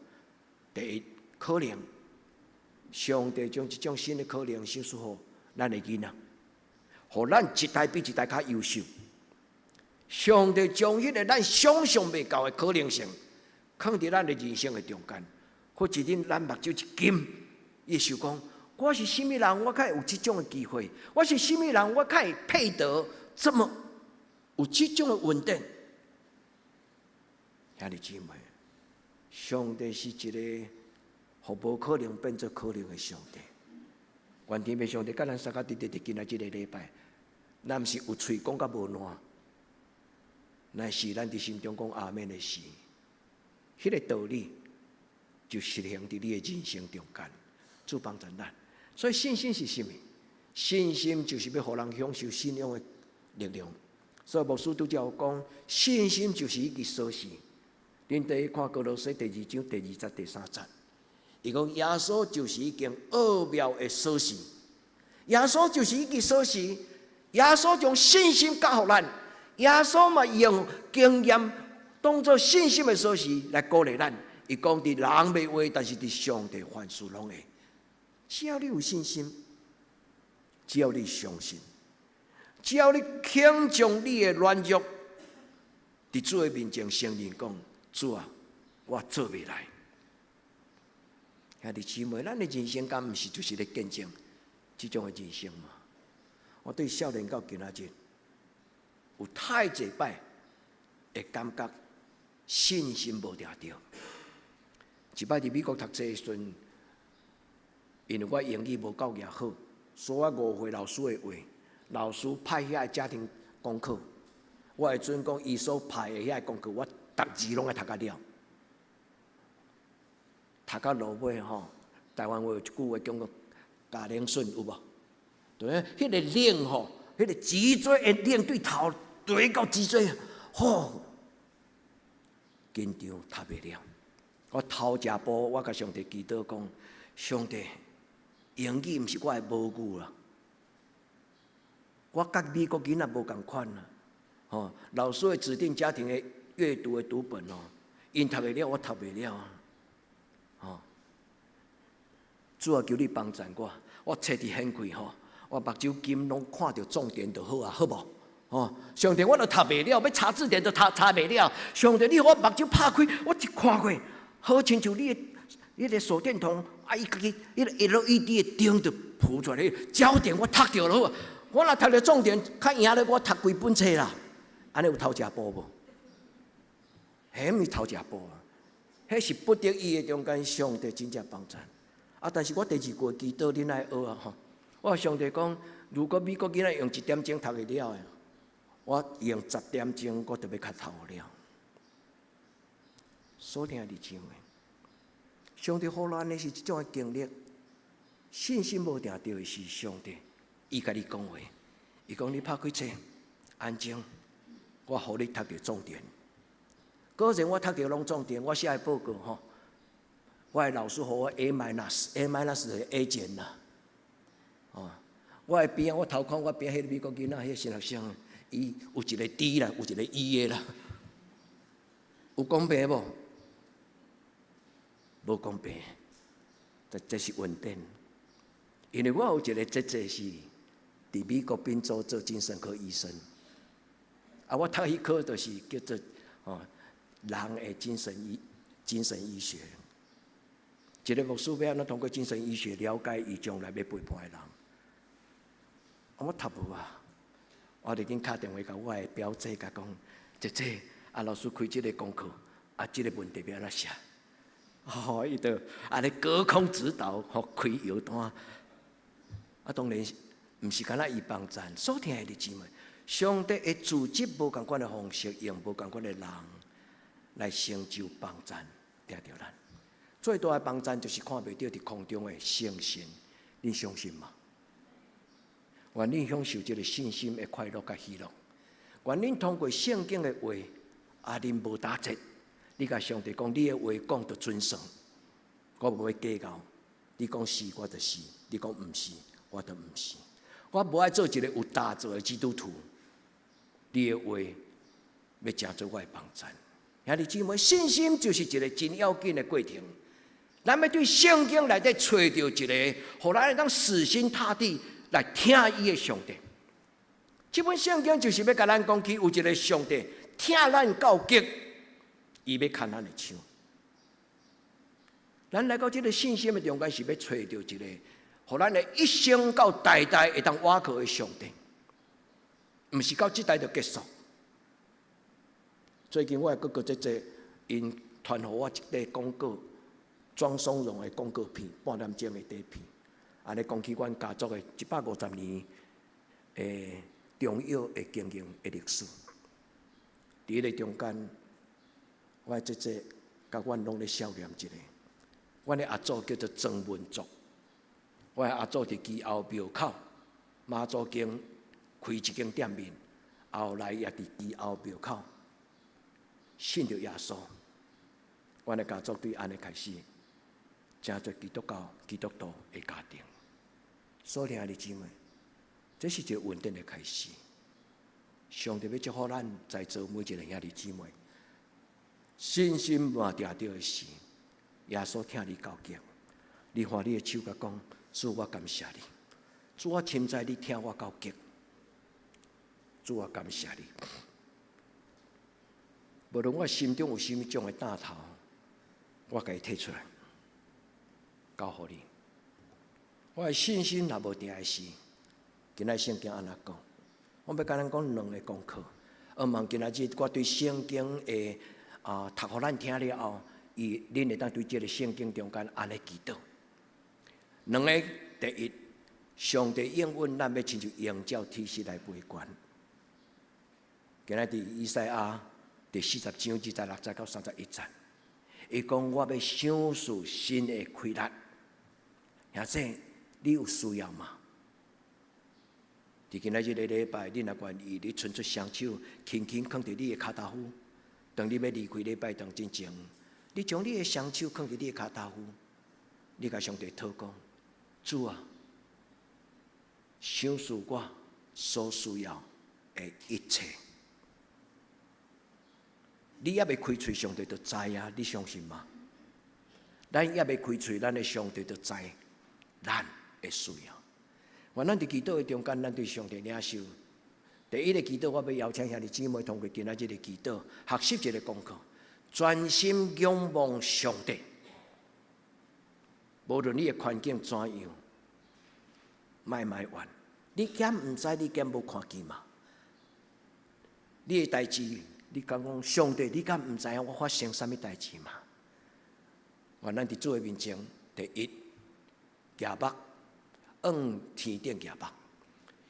[SPEAKER 1] 第一，可能上帝將這種新的可能性賜予咱的囡仔，予咱一代比一代較優秀。上帝將彼个咱想象袂到的可能性，囥佇咱的人生的中間。或者恁咱目睭一金，伊會想講：我是啥物人？我較會有這種的機會？我是啥物人？我較會配得這麼有這種的恩典？兄弟姊妹，上帝是一个予無可能變做可能的上帝。願天父上帝佮咱相佮佇佇佇今仔這个禮拜，咱毋是有喙講甲無爛，乃是咱佇心中講阿們的時，彼个道理就實行佇你的人生中間，主幫助咱。所以信心是啥物？信心就是欲予人享受信仰的力量。所以牧師拄才有講，信心就是一支鎖匙。恁第一看歌羅西第二章第二節第三節，伊講耶穌就是一根奧妙的鎖匙。耶穌就是一支鎖匙，耶穌將信心交予咱，耶穌嘛用經驗當做信心的鎖匙來鼓勵咱。伊講佇人袂話，但是佇上帝凡事攏會。只要你有信心，只要你相信，只要你肯將你的軟弱，佇主的面前承認講：主啊，我做袂來。兄弟姊妹，咱的人生敢毋是就是咧見證這種的人生嗎？我對少年到今仔日，有太濟擺會感覺信心無定著。一擺佇美國讀冊的時陣，因為我英語無夠額好，所以我誤會老師的話。老師派遐个家庭功課，我會準講伊所派的遐个功課，我逐字攏愛讀甲了。讀到落尾吼，台灣話有一句話叫做“咬冷筍”，有無？對，彼个冷吼，彼个脊椎的冷對頭對到脊椎，吼，緊張讀袂了。我頭一步，我共上帝祈禱講：上帝，英語毋是我的母語啦，我佮美國囡仔無仝款啦。吼，老師會指定家庭的閱讀的讀本哦，𪜶讀會了，我讀袂了。吼，主啊，求你幫助我，我冊佇掀開吼，我目睭金攏看著重點就好啊，好無？吼，上帝，我都讀袂了，欲查字典都查查袂了。上帝，你予我目睭拍開，我一看過，好親像你的彼个手電筒，啊，伊家己彼个 LED 的燈就浮出來，焦點我讀著了。我若讀著重點，較贏咧，我讀規本冊啦。按呢有偷食步無？彼毋是偷食步啊，彼是不得已的中間，上帝真正幫助。啊！但是我第二句祈禱，恁愛學啊吼！我上帝講，如果美國囡仔用一點鐘讀會了的，我用十點鐘，我就欲較頭了。所聽的姊妹，上帝予咱的是這種的經歷，信心無定著的是上帝，伊共你講話，伊講你拍開冊，安靜，我予你讀著重點。果然我讀著攏重點，我寫的報告吼，我的老師予我 A minus，A minus 就是 A 減啦。哦，我的邊我頭看我邊彼个美國囡仔，彼个新學生，伊有一個 D 啦，有一個 E 的啦，有公平無？無公平，這是恩典。因為我有一個姐姐是佇美國賓州做精神科醫生。啊，我讀彼科就是叫做吼人的精神醫學。一個牧師欲按怎通過精神醫學了解伊將來欲陪伴的人？啊，我讀無啊，我就緊敲電話共我的表姐共講，姐姐，啊老師開這个功課，啊這个問題欲按怎寫？吼，伊就按呢隔空指導，予開藥單。啊，當然毋是干焦伊幫贊，所聽的姊妹，上帝會組織無仝款的方式，用無仝款的人來成就幫贊，聽著咱。最大的幫贊就是看袂著佇空中的星星，你相信嗎？願恁享受這个信心的快樂佮喜樂。願恁通過聖經的話，啊，恁無打折，你共上帝講，你的話講就準算，我無欲計較。你講是，我就是；你講毋是，我就毋是。我無愛做一個有大做的基督徒。你的話欲成做我的幫贊。兄弟姊妹，信心就是一个真要緊的過程。咱欲對聖經內底揣著一個，予咱會當死心塌地來聽伊的上帝。這本聖經就是欲共咱講起，有一个上帝疼咱到極，伊欲牽咱的手。咱來到這个信心的中間，是欲揣著一個，予咱的一生到代代會當倚靠的上帝，毋是到這代就結束。最近我的哥哥姐姐𪜶傳予我一塊廣告，莊松榮的廣告片，半點鐘的短片，按呢講起阮家族的150年的中藥的經營的歷史。佇彼个中間，我的姐姐佮阮攏咧笑念一个，阮的阿祖叫做莊文族，我的阿祖佇基後廟口媽祖宮開一間店面，後來也佇基後廟口信著耶穌。阮的家族對按呢開始，成做基督教基督徒的家庭。所以兄弟姊妹，這是一个穩定的開始。上帝欲祝福咱在座每一个兄弟姊妹，信心嘛定著的是，耶穌疼你到極，你揮你的手共講，主我感謝你，主我深知你疼我到極，主我感謝你。無論我心中有啥物種的擔頭，我共伊提出來，交予你。我的信心若無定的時，今仔聖經按怎講？我欲共咱講兩个功課。向望今仔日我對聖經的啊讀予咱聽了後，伊恁會當對這个聖經中間按呢祈禱。兩个，第一，上帝應允咱欲親像鷹照天時來飛懸。今仔佇以賽亞第40章26節到31節，伊講我欲賞賜新的氣力。兄弟，你有需要嗎？佇今仔日个禮拜，你若願意，你伸出雙手，輕輕囥佇你的跤踏夫。當你欲離開禮拜堂之前，你將你的雙手囥佇你的跤踏夫，你共上帝禱告：主啊，賞賜我所需要的一切。你猶未開喙，上帝就知啊！你相信嗎？咱猶未開喙，咱的上帝就知咱的需要。願咱佇祈禱的中間，咱對上帝領受。第一个祈禱，我欲邀請兄弟姊妹通過今仔日个祈禱，學習一个功課，專心仰望上帝。無論你的環境怎樣，莫埋怨。你敢毋知？你敢無看見嗎？你的代誌，你敢講上帝？你敢毋知影我發生啥物代誌嗎？願咱佇主的面前，第一，舉目向天頂舉目。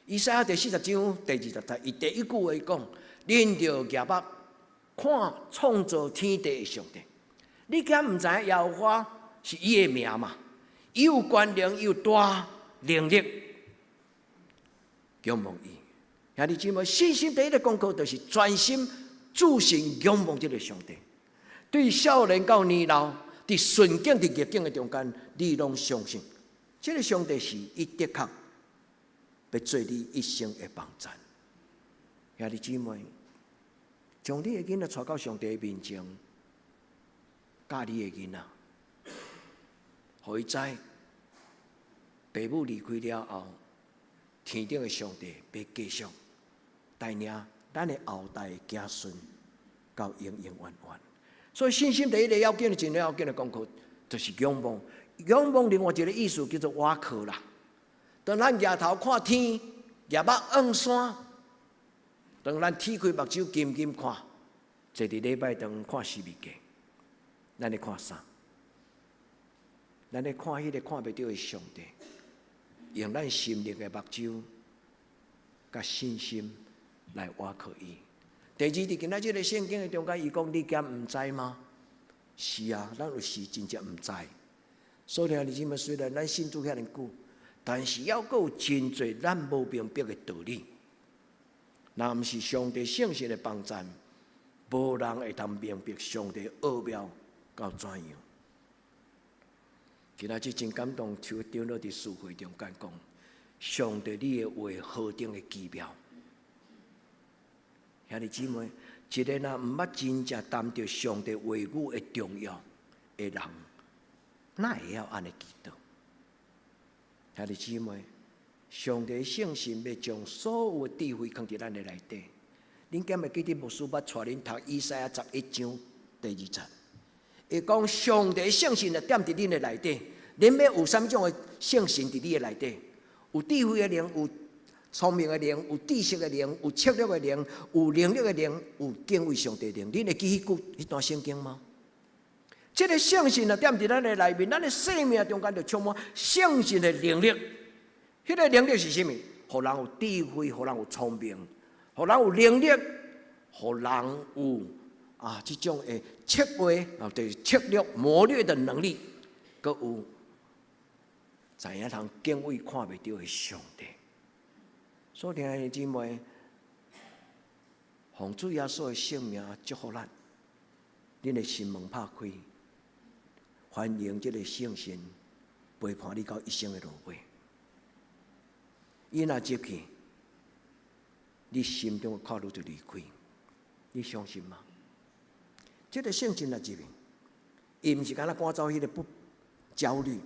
[SPEAKER 1] 以賽亞第四十章第二十節，伊第一句話講：恁著舉目看創造天地的上帝。你敢毋知影耶和華是伊的名嗎？伊有權能，伊有大能力，仰望伊。兄弟姊妹，信心第一个功課就是專心注視仰望這个上帝。對少年到年老，佇順境佇逆境的中間，你攏相信，這个上帝是伊的確欲做你一生的幫贊。兄弟姊妹，將你的囡仔帶到上帝的面前，教你的囡仔，予伊知，爸母離開了後，天頂的上帝欲繼續帶領咱的後代子孫到永永遠遠。所以信心第一个要緊的、真要緊的功課，就是仰望。仰望另外一个意思叫做倚靠啦。當咱舉頭看天，舉目望山，當咱鐵開目睭金金看，坐佇禮拜堂看十字架，咱咧看啥？咱咧看彼个看袂著的上帝，用咱心靈的目睭，佮信心來倚靠伊。第二，佇今仔這个聖經的中間，伊講你敢毋知嗎？是啊，咱有時真正毋知。所以兄弟姊妹，雖然咱信主遐爾久，但是猶閣有真濟咱無明白的道理。若毋是上帝聖神的幫贊，無人會通明白上帝奧妙到怎樣。今仔日真感動，像長老佇聚會中間講，上帝你的話何等的奇妙。兄弟姊妹，一個若毋捌真正擔著上帝話語的重要的人，哪會曉按呢祈禱？兄弟姊妹，上帝聖神欲將所有的智慧藏佇咱的內底。恁敢會記得牧師捌帶恁讀以賽亞11章第二節？伊講上帝聖神就踮佇恁的內底，恁欲有啥物種的聖神佇你的內底？有智慧的靈，有聰明的靈，有知識的靈，有策略的靈，有能力的靈，有敬畏上帝的靈。恁會記彼句彼段聖經嗎？這个聖神啊，踮佇咱的內面，咱的生命中間就充滿聖神的能力。彼个能力是啥物？予人有智慧，予人有聰明，予人有能力，予人有啊這種的策劃啊，就是策略謀略的能力，閣有知影通敬畏看袂著的上帝。所以，兄弟姊妹，奉主耶穌的聖名祝福咱，恁的心門拍開，歡迎這个聖神陪伴你到一生的路尾。伊若入去，你心中的苦惱就離開，你相信嗎？這个聖神若入去，伊毋是干焦趕走彼个不焦慮，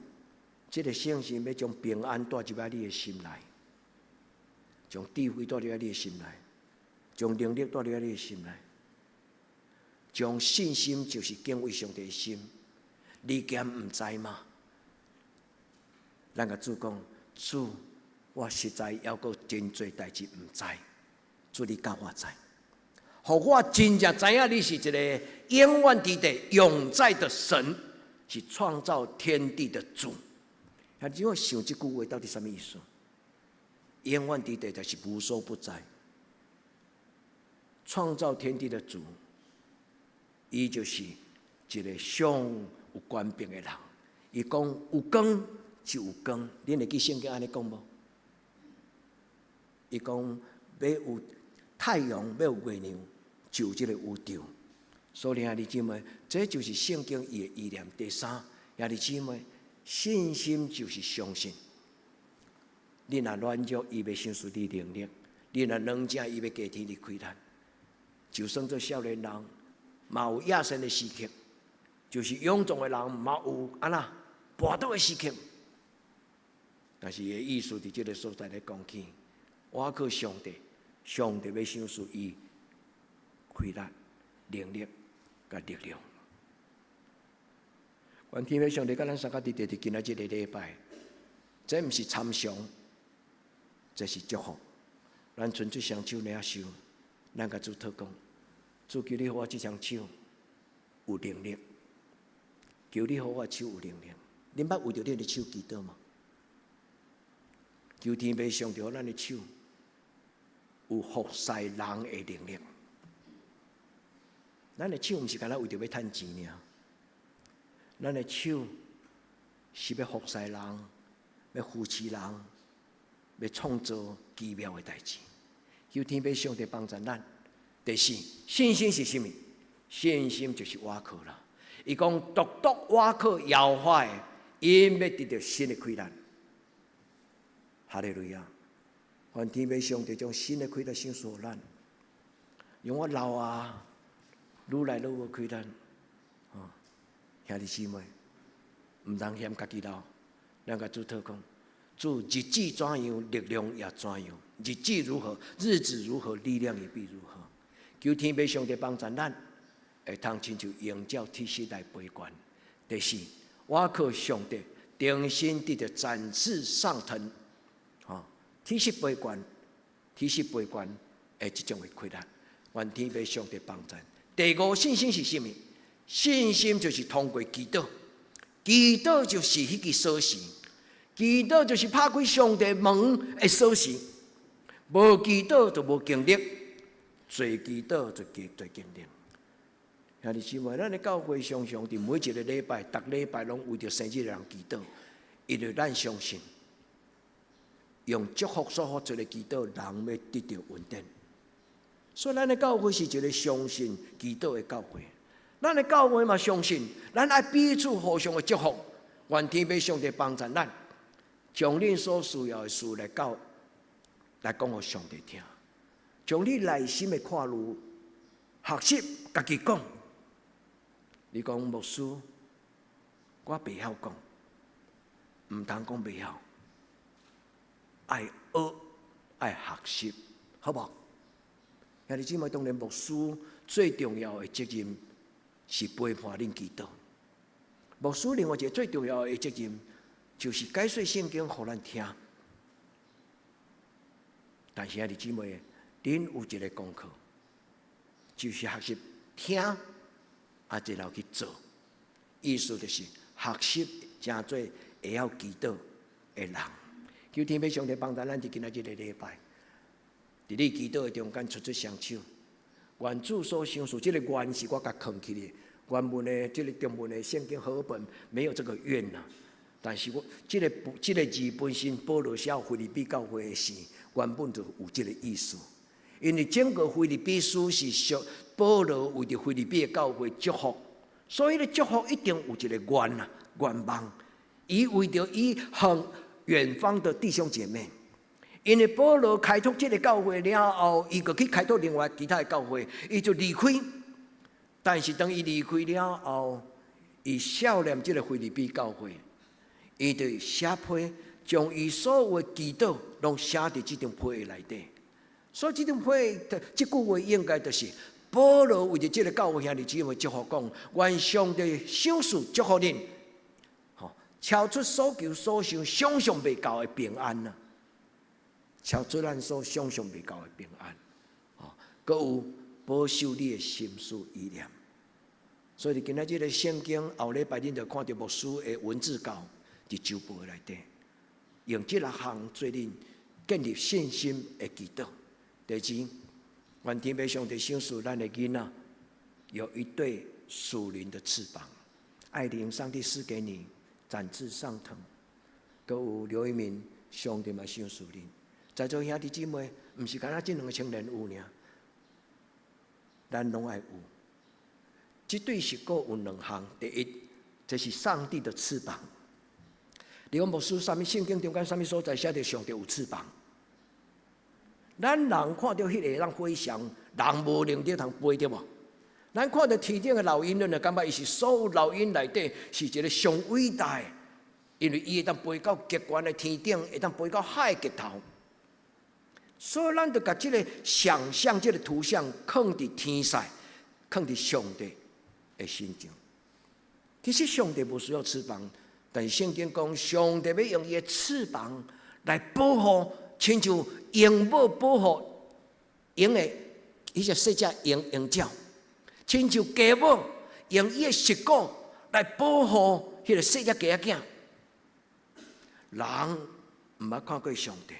[SPEAKER 1] 這个聖神欲將平安帶入來你的心內，將智慧帶入來你的心內，將能力帶入來你的心內，將信心就是敬畏上帝的心，你敢毋知嗎？咱共主講，主，我實在猶閣真濟代誌毋知，主你教我知，予我真正知影你是一个永遠佇地、永在的神，是創造天地的主。啊，你我想這句話到底啥物意思？永遠佇地就是無所不在，創造天地的主，伊就是一个上有權柄的人。伊講有光就有光，恁會記聖經按呢講無？伊講欲有太陽，欲有月亮，就有這个宇宙。所以兄弟姊妹，這就是聖經伊的意念。第三，兄弟姊妹，信心就是相信。你若軟弱，伊欲賞賜你能力；你若軟弱，伊欲加添你氣力。就算做少年人，嘛有野心的時刻；就是勇壯的人，嘛有按怎跋倒的時刻。但是伊的意思佇這个所在咧講起，倚靠上帝，上帝欲賞賜伊氣力、能力佮力量。願天父上帝佮咱相佮佇佇今仔這个禮拜，這毋是參詳，這是祝福。咱伸出雙手領受，咱共主禱告，主求你予我這雙手有能力，求你予我手有能力。恁捌為著恁的手祈禱嗎？求天父上帝予咱的手有服侍人的能力。咱的手毋是干焦為著欲趁錢爾，咱的手是欲服侍人，欲扶持人，欲創造奇妙的代誌。求天父上帝幫助咱。第四，信心是啥物？信心就是倚靠啦。伊講獨獨倚靠耶和華的，𪜶欲得著新的氣力。哈利路亞！願天父上帝將新的氣力賞賜予咱。用我老啊，愈來愈無氣力。哦，兄弟姊妹，毋通嫌家己老，咱共主禱告，主日子怎樣，力量也怎樣；日子如何，日子如何，力量也必如何。求天父上帝幫助咱，會通親像鷹鳥鐵膝來飛懸。第四，我靠上帝，重新得著展翅上騰，吼，鐵膝飛懸，鐵膝飛懸的這種的氣力。願天父上帝幫助。第五，信心是啥物？信心就是通過祈禱，祈禱就是彼支鎖匙，祈禱就是拍開上帝門的鎖匙。無祈禱就無經歷，濟祈禱就濟濟經歷。兄弟姊妹，咱的教會常常佇每一個禮拜，逐禮拜攏為著生日的人祈禱，因為咱相信，用祝福所發出的祈禱，人欲得著恩典。所以，咱的教會是一個相信祈禱的教會。咱的教會嘛相信，咱愛彼此互相的祝福，願天父上帝幫助咱，將恁所需要的事來教來講予上帝聽，將你內心的掛慮學習家己講。你講牧師，我袂曉講，毋通講袂曉，愛學愛學習，好無？兄弟姊妹，當然牧師最重要的責任是陪伴恁祈禱。牧師另外一個最重要的責任，就是解說聖經予咱聽。但是兄弟姊妹，恁有一個功課，就是學習聽，啊，然後去做。意思就是學習成做會曉祈禱的人。求天父上帝幫助咱佇今仔這個禮拜，佇你祈禱的中間伸出雙手，願主所賞賜，這個願是我共囥起的。原文的這個中文的聖經和合本沒有這個願呐，但是我這個字本身保羅寫腓立比教會的時，原本就有這個意思。因為整個腓立比書是屬保羅為著腓立比的教會祝福，所以咧祝福一定有一個願啊願望，伊為著伊向遠方的弟兄姐妹。因為保羅開拓這個教會了後，伊閣去開拓另外其他的教會，伊就離開。但是當伊離開了後，伊想念這個腓立比教會，伊就寫批，將伊所有的祈禱攏寫佇這張批的內底。所以這張批，這句話應該就是保羅為著這個教會兄弟姊妹祝福講：願上帝賞賜祝福恁，吼，超出所求所想、想象袂到的平安啊！超出咱所想象袂到的平安，吼，閣有保守你的心思意念。所以，今仔這個聖經後禮拜恁就看著牧師的文字稿佇週報內底，用這六項做恁建立信心的祈禱。第二，願天父上帝賞賜咱的囡仔有一對屬靈的翅膀，愛玲，上帝賜給你展翅上騰。閣有劉一鳴，上帝嘛賞賜恁。在座兄弟姊妹，毋是干焦這兩個青年有爾，咱攏愛有。這對翼閣有兩項，第一，這是上帝的翅膀。你講牧師，啥物聖經中間啥物所在寫著上帝有翅膀？咱人看著彼個人飛翔，人無能力通飛對無？咱看著天頂的老鷹，咱就感覺伊是所有老鷹內底是一個上偉大的，因為伊會當飛到極懸的天頂，會當飛到海的極頭。所以，咱就共這個想象、這個圖像，囥佇天使，囥佇上帝的身上。其實上帝無需要翅膀，但是聖經講，上帝欲用伊的翅膀來保護，親像鷹母保護鷹的，彼隻細隻鷹鷹鳥，親像雞母用伊的翼骨來保護彼個細隻雞仔囝。人毋捌看過上帝，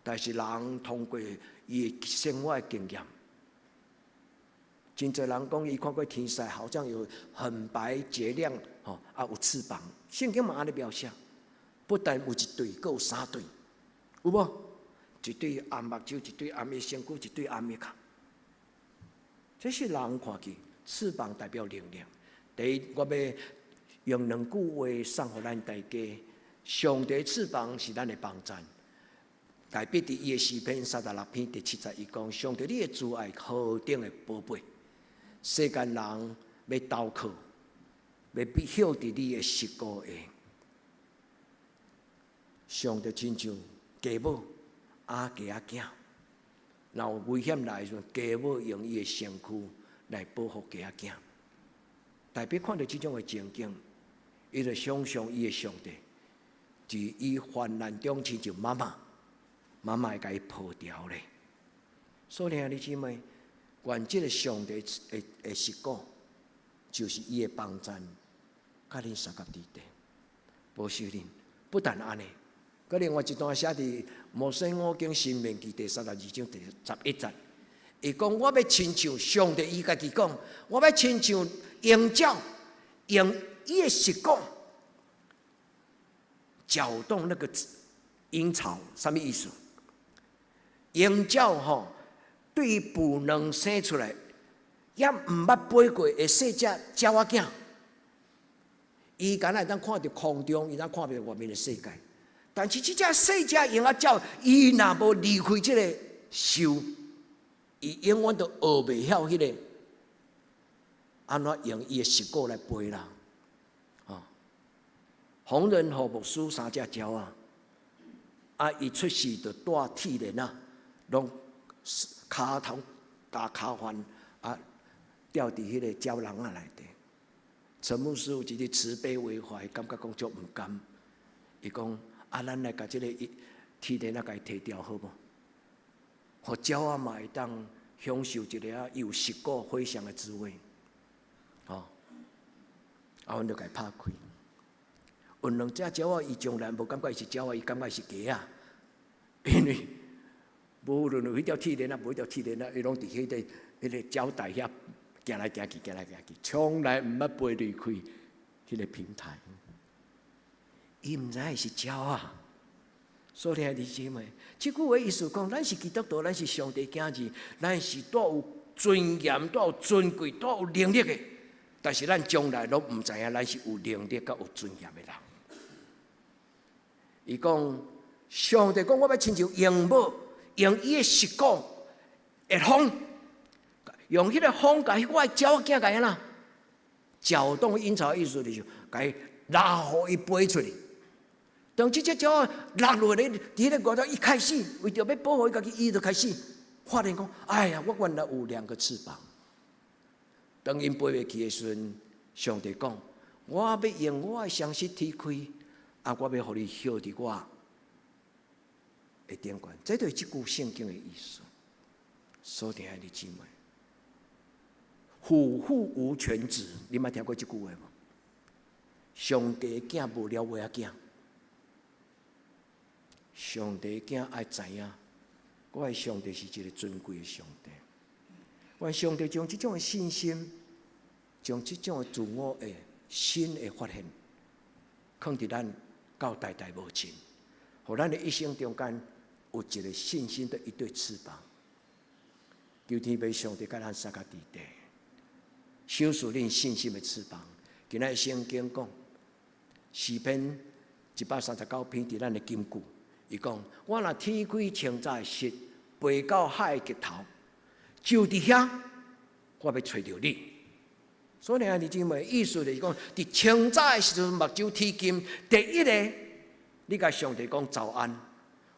[SPEAKER 1] 但是人通過伊的生活的經驗，真濟人講伊看過天使，好像有很白潔亮，吼啊有翅膀。聖經嘛按呢描寫，不但有一對，閣有三對，有無？一對罨目睭，一對罨伊身軀，一對罨伊跤。這是人看見翅膀代表能力。第一，我欲用兩句話送予咱大家：上帝翅膀是咱的幫贊。大衛佇伊的詩篇36篇第七節，伊講：上帝，你的慈愛何等的寶貝，世間人欲投靠，欲避歇佇你的翼骨下。上帝親像雞母阿雞仔囝，若有危險來的時陣，雞母用伊的身軀來保護雞仔囝。大衛看著這種的情景，伊就想象伊的上帝，佇伊患難中親像媽媽，媽媽會共伊抱牢咧。所以兄弟姊妹，願這个上帝的祝福，就是伊的幫贊，佮恁相佮佇底，保守恁。不但按呢，閣另外一段寫佇摩西五經申命記第32章第11節，伊講我欲親像上帝，伊家己講，我欲親像鷹鳥，用伊的翼骨攪動那個鷹巢，啥物意思？鷹鳥吼，對於孵卵生出來，猶毋捌飛過的細隻鳥仔囝，伊敢若會當看著空中，伊當看袂著外面的世界。但是這隻細隻鷹仔鳥，伊若無離開這个樹，伊永遠都學袂曉彼个按怎用伊的翼骨來飛啦。哦，洪仁和牧師三隻鳥仔，啊，伊出世就帶鐵鏈仔，攏跤頭共跤環啊，吊佇彼个鳥籠仔內底。陳牧師有一日慈悲為懷，感覺講足毋甘，伊講啊，咱來共這个鐵鏈仔共伊提掉好無？予鳥仔嘛會當享受一下有翼骨飛翔的滋味。哦，啊，阮就共伊拍開。有兩隻鳥仔，伊從來無感覺伊是鳥仔，伊感覺伊是雞仔，因為無論有彼條鐵鏈仔，無彼條鐵鏈仔，伊攏佇彼個鳥台遐行來行去，行來行去，從來毋捌飛離開彼个平台。伊毋知伊是鳥仔。所以兄弟姊妹，這句話意思講，咱是基督徒，咱是上帝囝兒，咱是帶有尊嚴、帶有尊貴、帶有能力的。但是咱將來攏毋知影，咱是有能力佮有尊嚴的人。伊講，上帝講，我欲親像鷹母，用伊的翼骨的風，用彼个風共我的鳥仔囝共按怎攪動鷹巢，意思就是共伊拉予伊飛出去。當這隻鳥仔落落來，佇彼个外頭一開始為著欲保護伊家己，伊就開始發現講：哎呀，我原來有兩個翅膀。當𪜶飛袂去的時陣，上帝講：我欲用我的雙翼踢開，啊，我欲予你歇佇我的頂懸。這就是這句聖經的意思。所以兄弟姊妹，虎父無犬子，你捌聽過這句話無？上帝囝無了尾仔囝，上帝囝愛知影，我的上帝是一个尊貴的上帝。願上帝將這種的信心，將這種的自我的新的發現，囥佇咱到代代無盡，予咱的一生中間有一个信心的一對翅膀。求天父上帝佮咱相佮佇底，賞賜恁信心的翅膀。今仔日聖經講，詩篇139篇佇咱的金句，伊講：我若天開清早的翼，飛到海的極頭，就佇遐，我欲揣著你。所以兄弟姊妹，意思就是講，佇清早的時陣，目睭天金，第一个，你共上帝講早安。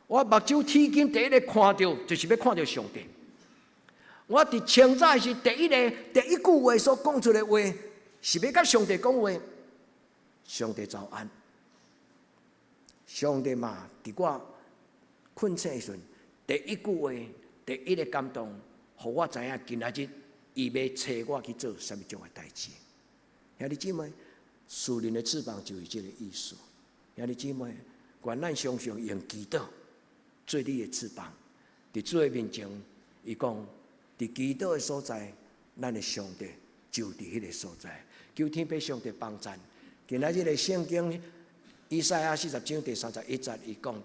[SPEAKER 1] 我目睭天金第一个看著，就是欲看著上帝。我佇清早時第一个第一句話所講出來的話，是欲共上帝講話。上帝早安。上帝嘛，佇我睏醒的時陣，第一句話，第一个感動，予我知影今仔日伊欲揣我去做啥物種的代誌。兄弟姊妹，屬靈的翅膀就是這个意思。兄弟姊妹，願咱常常用祈禱做你的翅膀，佇主的面前，伊講，佇祈禱的所在，咱的上帝就佇彼个所在。求天父上帝幫贊。今仔日的聖經以賽亞40章第31節，伊講：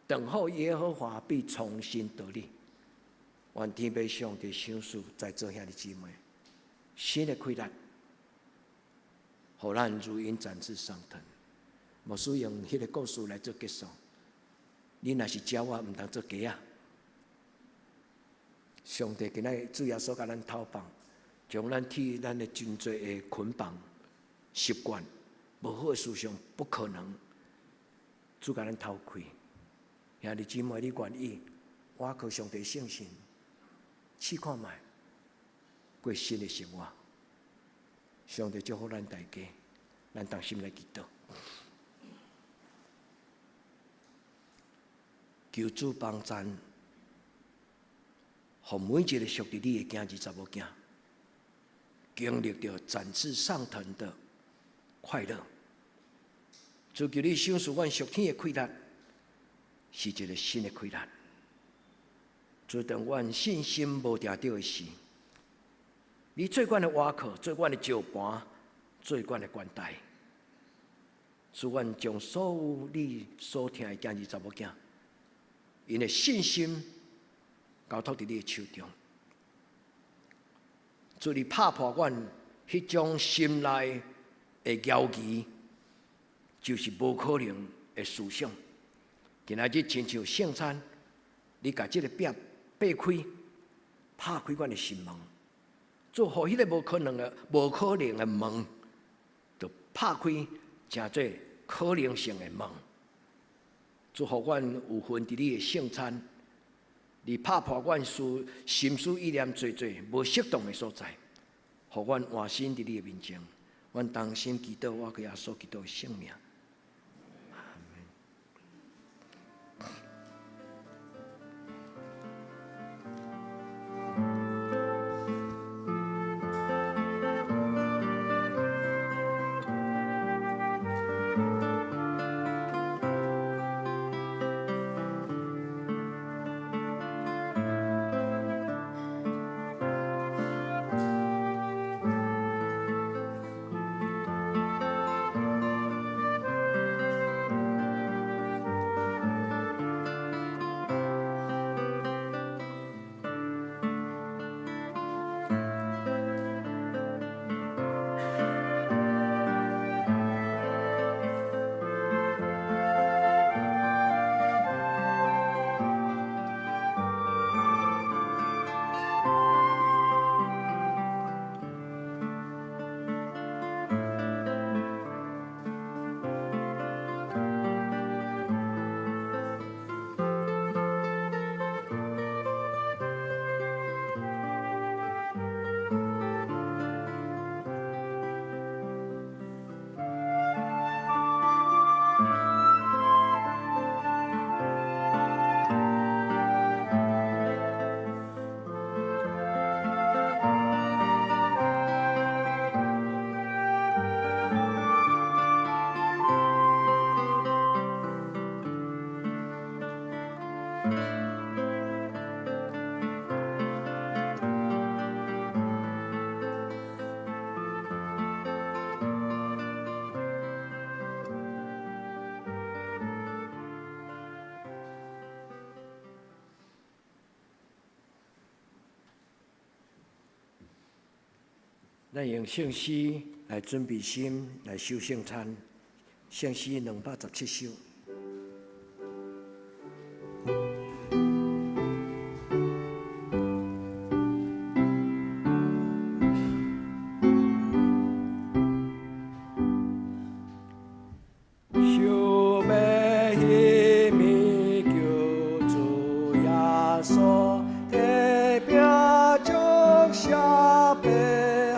[SPEAKER 1] 等候耶和華必重新得力。願天父上帝賞賜在座兄弟姊妹新的氣力，予咱如鷹展翅上騰。牧師用彼个故事來做結束。你若是鳥仔，毋通做雞仔。上帝今仔日主耶穌共咱透放，將咱替咱的真濟的捆綁習慣、無好的思想，不可能。主共咱偷開。兄弟姊妹，你願意倚靠上帝聖神，試看覓過新的生活？上帝祝福咱大家，咱同心來祈禱。求主幫贊，予每一个屬佇你的囝兒查某囝，經歷著展翅上騰的快樂。主求你賞賜阮屬天的氣力，是一个新的氣力。主當阮信心無定著的時，你做阮的倚靠，做阮的石盤，做阮的關台。使阮將所有你所疼的囝兒查某囝，𪜶的信心交託佇你的手中。主你拍破阮彼種心內的猶疑，就是無可能的思想。今仔日親像聖餐，你共這个餅擘開，拍開阮的心門，做予彼个無可能的門，就拍開，成做可能性的門。祝予阮有份佇你的聖餐，你拍破阮思心思意念濟濟無適當的所在，予阮換新佇你的面前。阮同心祈禱，倚靠耶穌基督的聖名。阿們。咱用聖詩來準備心，來守聖餐。聖詩217首。想欲彼暝救主耶穌，提餅祝謝擘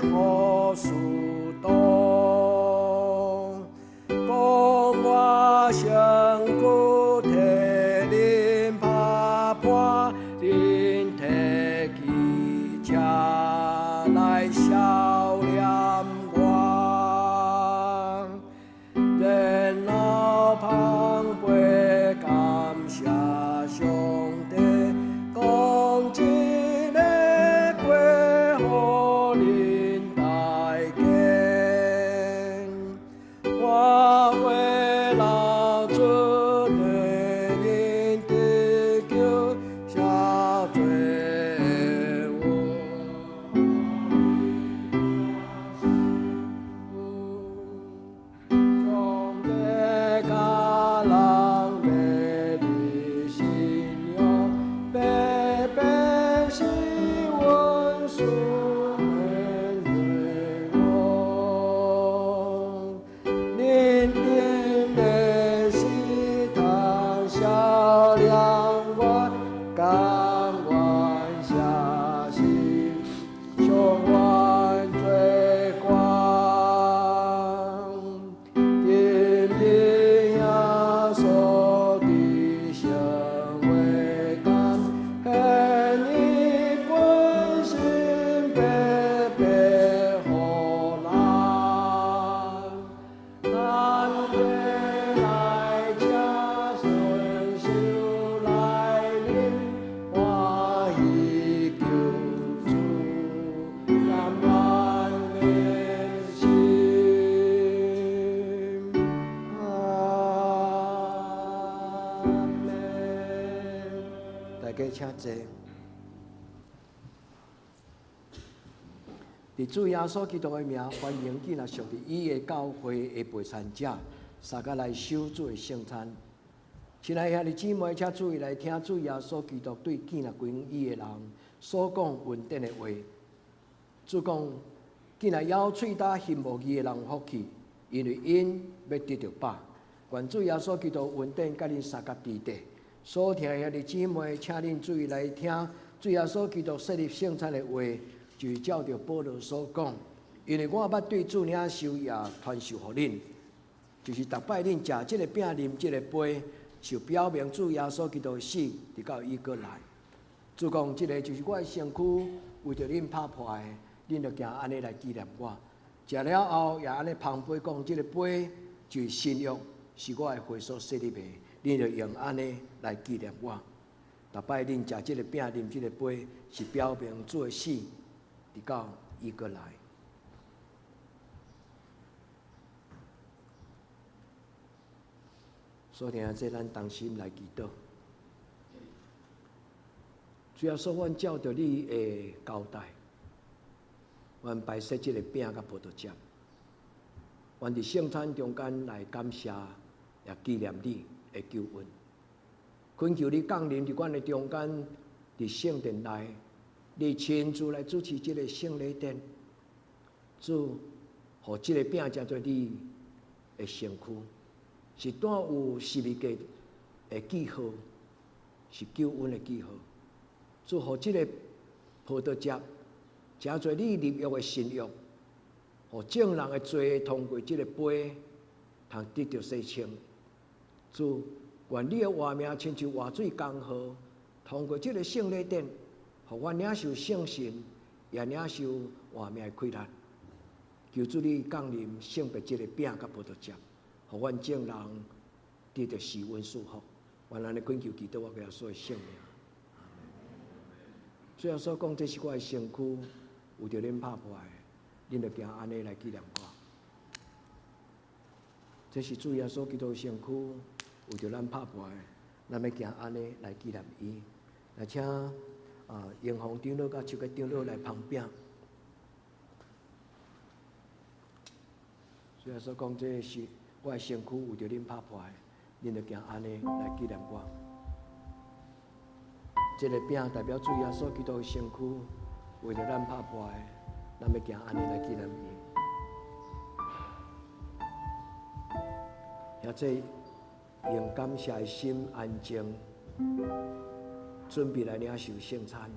[SPEAKER 1] 予使徒，講我身軀替恁拍破，恁提起食來孝念我。然後捧杯感謝上帝，講這个杯予恁大家。我血流出替恁得救，赦罪我。上帝教人欲入信仰，白白是阮赐的。請坐。佇主耶穌基督的名，歡迎今仔屬佇伊的教會的陪餐者，相佮來守主的聖餐。親愛兄弟姊妹，請注意來聽主耶穌基督對建立歸伊的人所講恩典的話。主講：見若枵喙焦行無義的人有福氣，因為𪜶欲得著飽。願主耶穌基督恩典佮恁相佮佇底。所聽兄弟姊妹，請恁注意來聽主耶穌基督設立聖餐的話，就是照著保羅所講，因為我捌對主領受也傳授予恁，就是逐擺恁食這个餅、啉這个杯，就表明主耶穌基督的死，直到伊閣來。主講，這个就是我的身軀，為著恁拍破的，恁著行按呢來紀念我。食了後，也按呢捧杯講，這个杯就是新約，是我的血所設立的。恁著用按呢來紀念我。逐擺恁食這个餅、啉這个杯，是表明主的死，直到伊閣來。所以，這咱同心來祈禱。主耶穌，阮照著你的交代，阮擺設這个餅佮葡萄汁，阮佇聖餐中間來感謝，也紀念你的救恩。懇求你降臨佇阮的中間，佇聖殿內，你親自來主持這个聖禮典。主，予這个餅成做你的身軀，是帶有十字架的記號，是救恩的記號。主，予這个葡萄汁成做你立約的新約，予眾人的罪通過這个杯，通得著洗清。主，願你的活命親像活水江河，通過這个聖禮典，予阮領受聖神，也領受活命的氣力。求主你降臨聖別這个餅佮葡萄汁，予阮眾人得著施恩賜福。願按呢懇求祈禱，我耶穌的聖名。主耶穌講，這是我的身軀，為著恁拍破的，恁著行按呢來紀念我。這是主耶穌基督的身軀，為著咱拍破的，咱欲行按呢來紀念伊。來請英紅長老佮秋吉長老來捧餅。主耶穌講，這是我的身軀，為著恁拍破的，恁著行按呢來紀念我。這个餅代表主耶穌基督的身軀，為著咱拍破的，咱欲行按呢來紀念伊。現在用感謝的心安靜，準備來領受聖餐。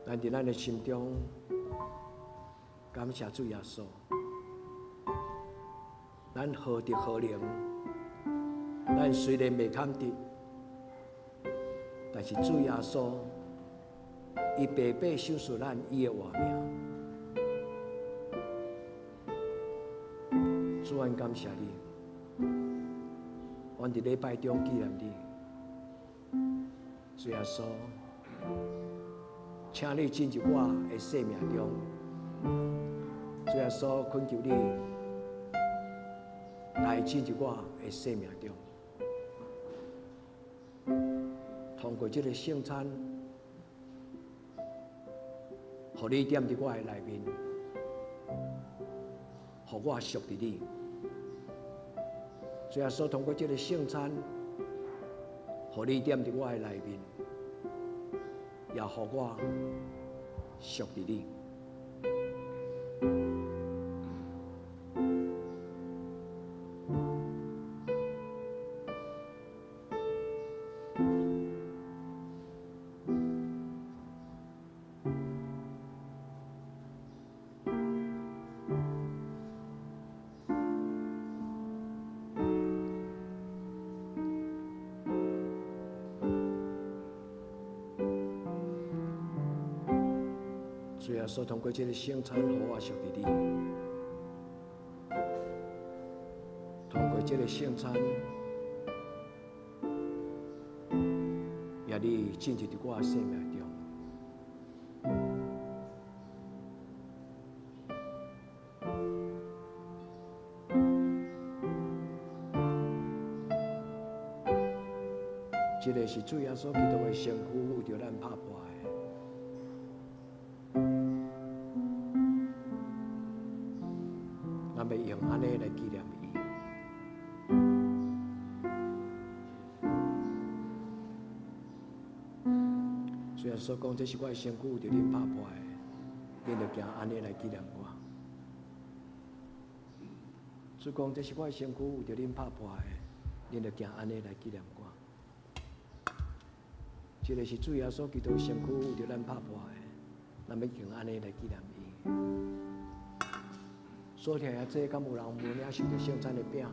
[SPEAKER 1] 咱佇咱的心中感謝主耶穌，咱何德何能？咱雖然袂堪得，但是主耶穌伊白白賞賜咱伊的活命。主，阮感謝你，阮佇禮拜中紀念你。主耶穌，請你進入我的生命中。主耶穌，懇求你來進入我的生命中。通過這个聖餐，予你踮佇我的內面，予我屬佇你。主耶穌，通過這个聖餐，予你踮佇我的內面，也予我屬佇你。主耶穌，通過這个聖餐，予我屬佇你；通過這个聖餐，也你進入佇我的生命中。這个是主耶穌基督的身軀，為著咱拍破的。咱欲用按呢來紀念伊。主耶穌講，這是我的身軀，為著恁拍破的，恁著行按呢來紀念我。主講，這是我的身軀，為著恁拍破的，恁著行按呢來紀念我。這个是主耶穌基督的身軀，為著咱拍破的，咱欲用按呢來紀念伊。所聽的這，敢有人無領受著聖餐的餅？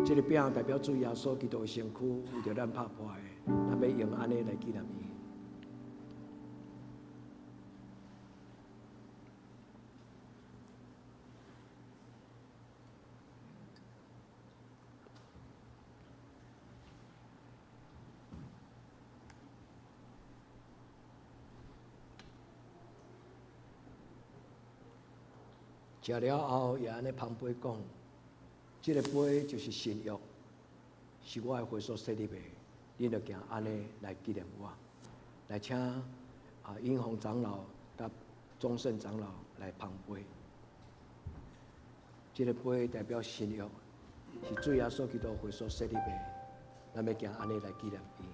[SPEAKER 1] 這个餅代表主耶穌基督的身軀，為著咱拍破的，咱欲用按呢來紀念伊。食了後，也按呢捧杯講：這个杯就是新約，是我的血所設立的，恁著行按呢來紀念我。來請英宏長老佮宗盛長老來捧杯。這个杯代表新約，是主耶穌基督血所設立的，咱欲行按呢來紀念伊。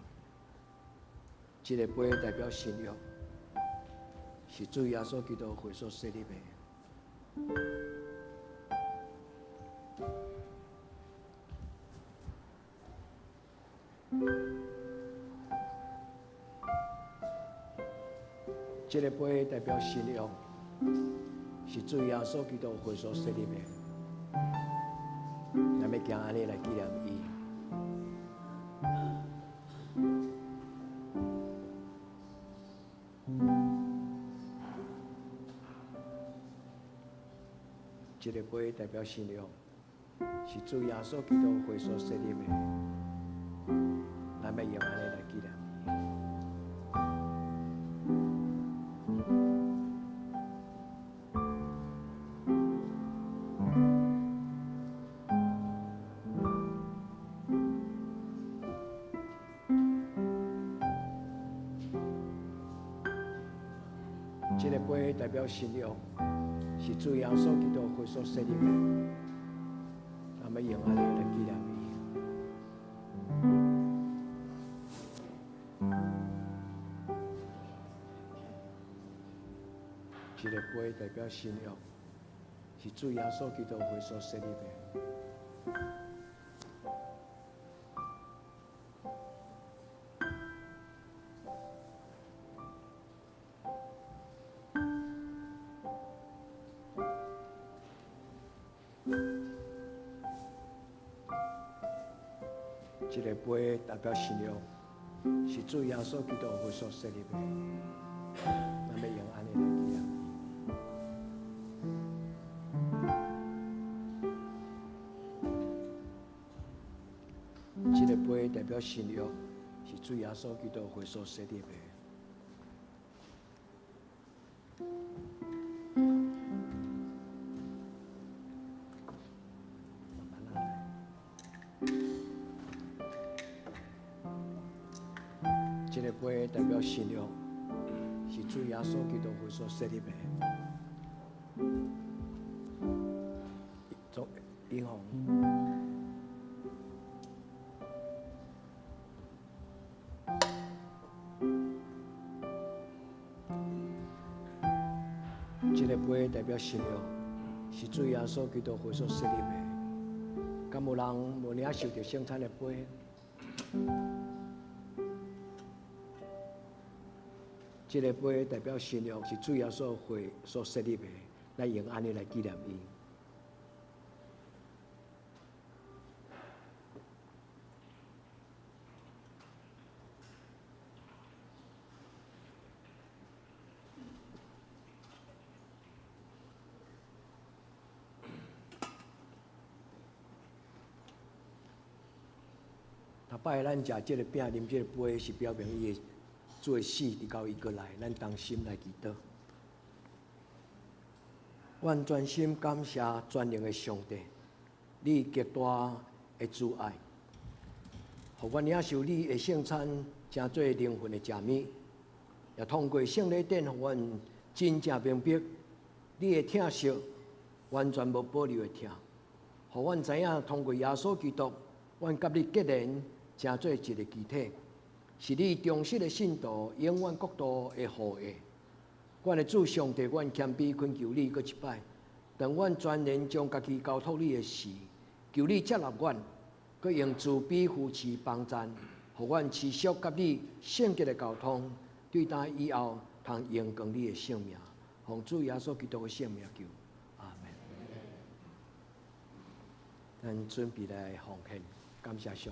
[SPEAKER 1] 這个杯代表新約，是主耶穌基督血所設立的。這个杯代表新約，是主耶穌基督血所設立的，咱欲行按呢來紀念伊。這个杯代表新約，是主耶穌基督血所設立的，咱欲用按呢來紀念伊。這个杯代表新約，是主耶穌基督血所設立的，咱欲用按呢來紀念伊。這个杯代表新約，是主耶穌基督血所設立的。這个杯代表新約，是主耶穌基督血所設立的，咱欲用按呢來紀念伊。這个杯代表新約，是主耶穌基督血所設立的。慢慢來。這个杯代表新約，是主耶穌基督血所設立的。做英雄。這个杯代表新約，是主耶穌基督血所設立的。敢有人無領受著聖餐的杯？這个杯代表新約，是主耶穌血所設立的，咱用按呢來紀念伊。頭擺咱食這个餅、啉這個杯，是表明伊的主的死，直到伊閣來，咱同心來祈禱。阮專心感謝全能的上帝，你極大的慈愛，予阮領受你的聖餐，成做靈魂的食物，也通過聖禮典，予阮真正明白你的疼惜，完全無保留的疼，予阮知影通過耶穌基督，阮佮你結連，成做一个肢體，是你忠實的信徒，永遠國度的後裔。阮的主上帝，阮謙卑懇求你閣一擺，當阮全然將家己交託你的時，求你接納阮，閣用慈悲扶持幫贊，予阮持續佮你聖潔的溝通，對今以後通榮光你的聖名，奉主耶穌基督的聖名求，阿門。咱準備來奉獻，感謝上帝。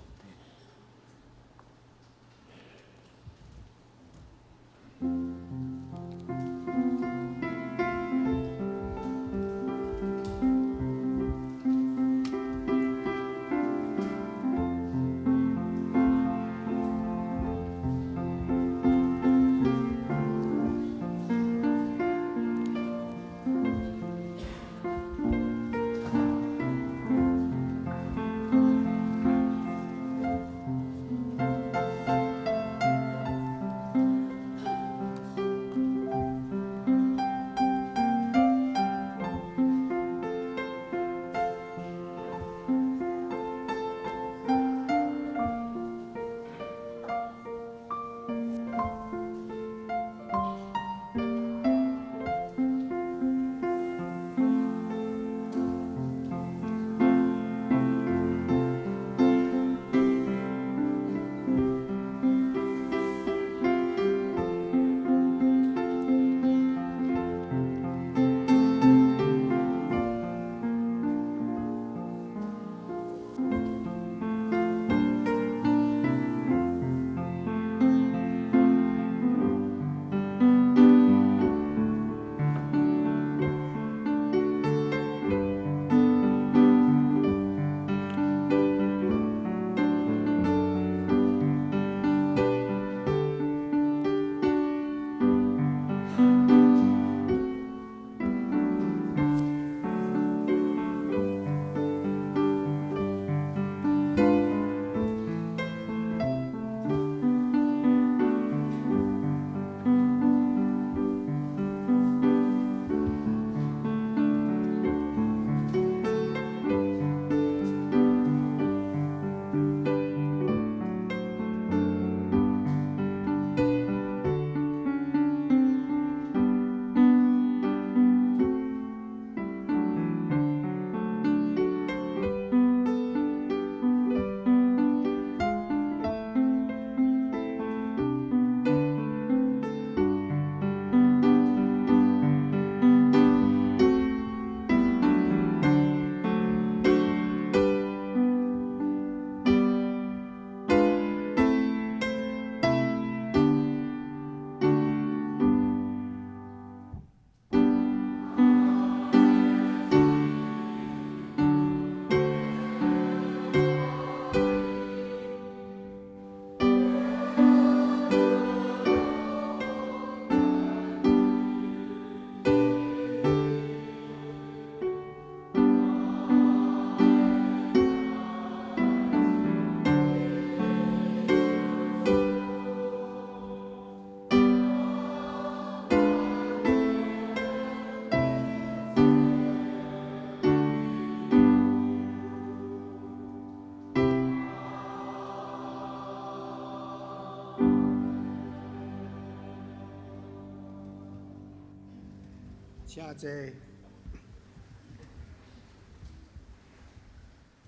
[SPEAKER 5] 請坐。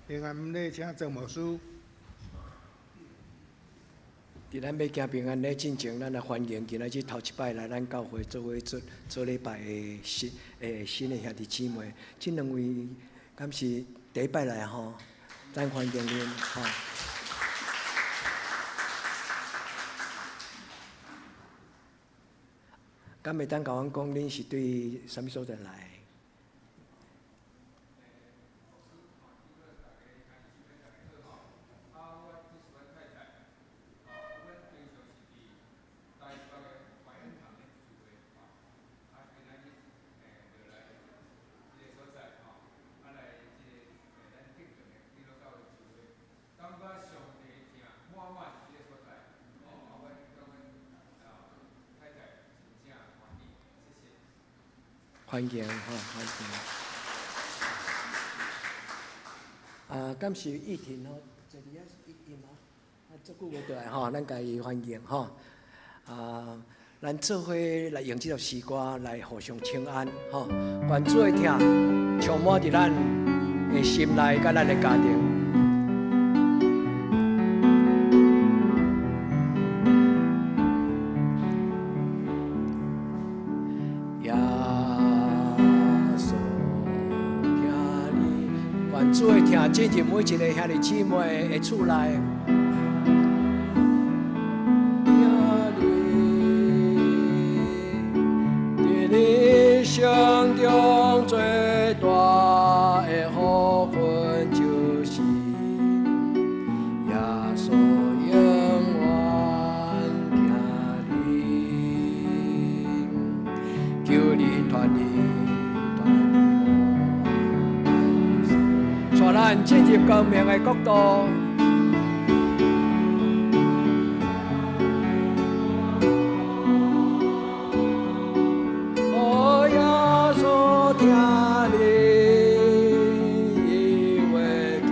[SPEAKER 5] 平安禮，請鄭牧師。
[SPEAKER 1] 佇咱欲行平安禮進前，咱來歡迎今仔日頭一擺來咱教會做伙做做禮拜的新的兄弟姊妹。這兩位敢是第一擺來吼？咱歡迎恁吼。敢會當共阮講，恁是對啥物所在來？歡迎吼，歡迎。啊，感謝玉婷吼，坐佇遐玉婷吼，啊，足久無倒來吼，咱共伊歡迎吼。啊，咱做伙來用這首詩歌來互相請安吼，願主的疼充滿佇咱的心內，佮咱的家庭。耶穌疼你，願主的疼進入每一个兄弟姊妹的厝內。疼你，佇你生中最大的福分，就是耶穌永遠疼你，求你脫離脫離，帶咱進入光明的國度。哦，耶穌疼你，伊會救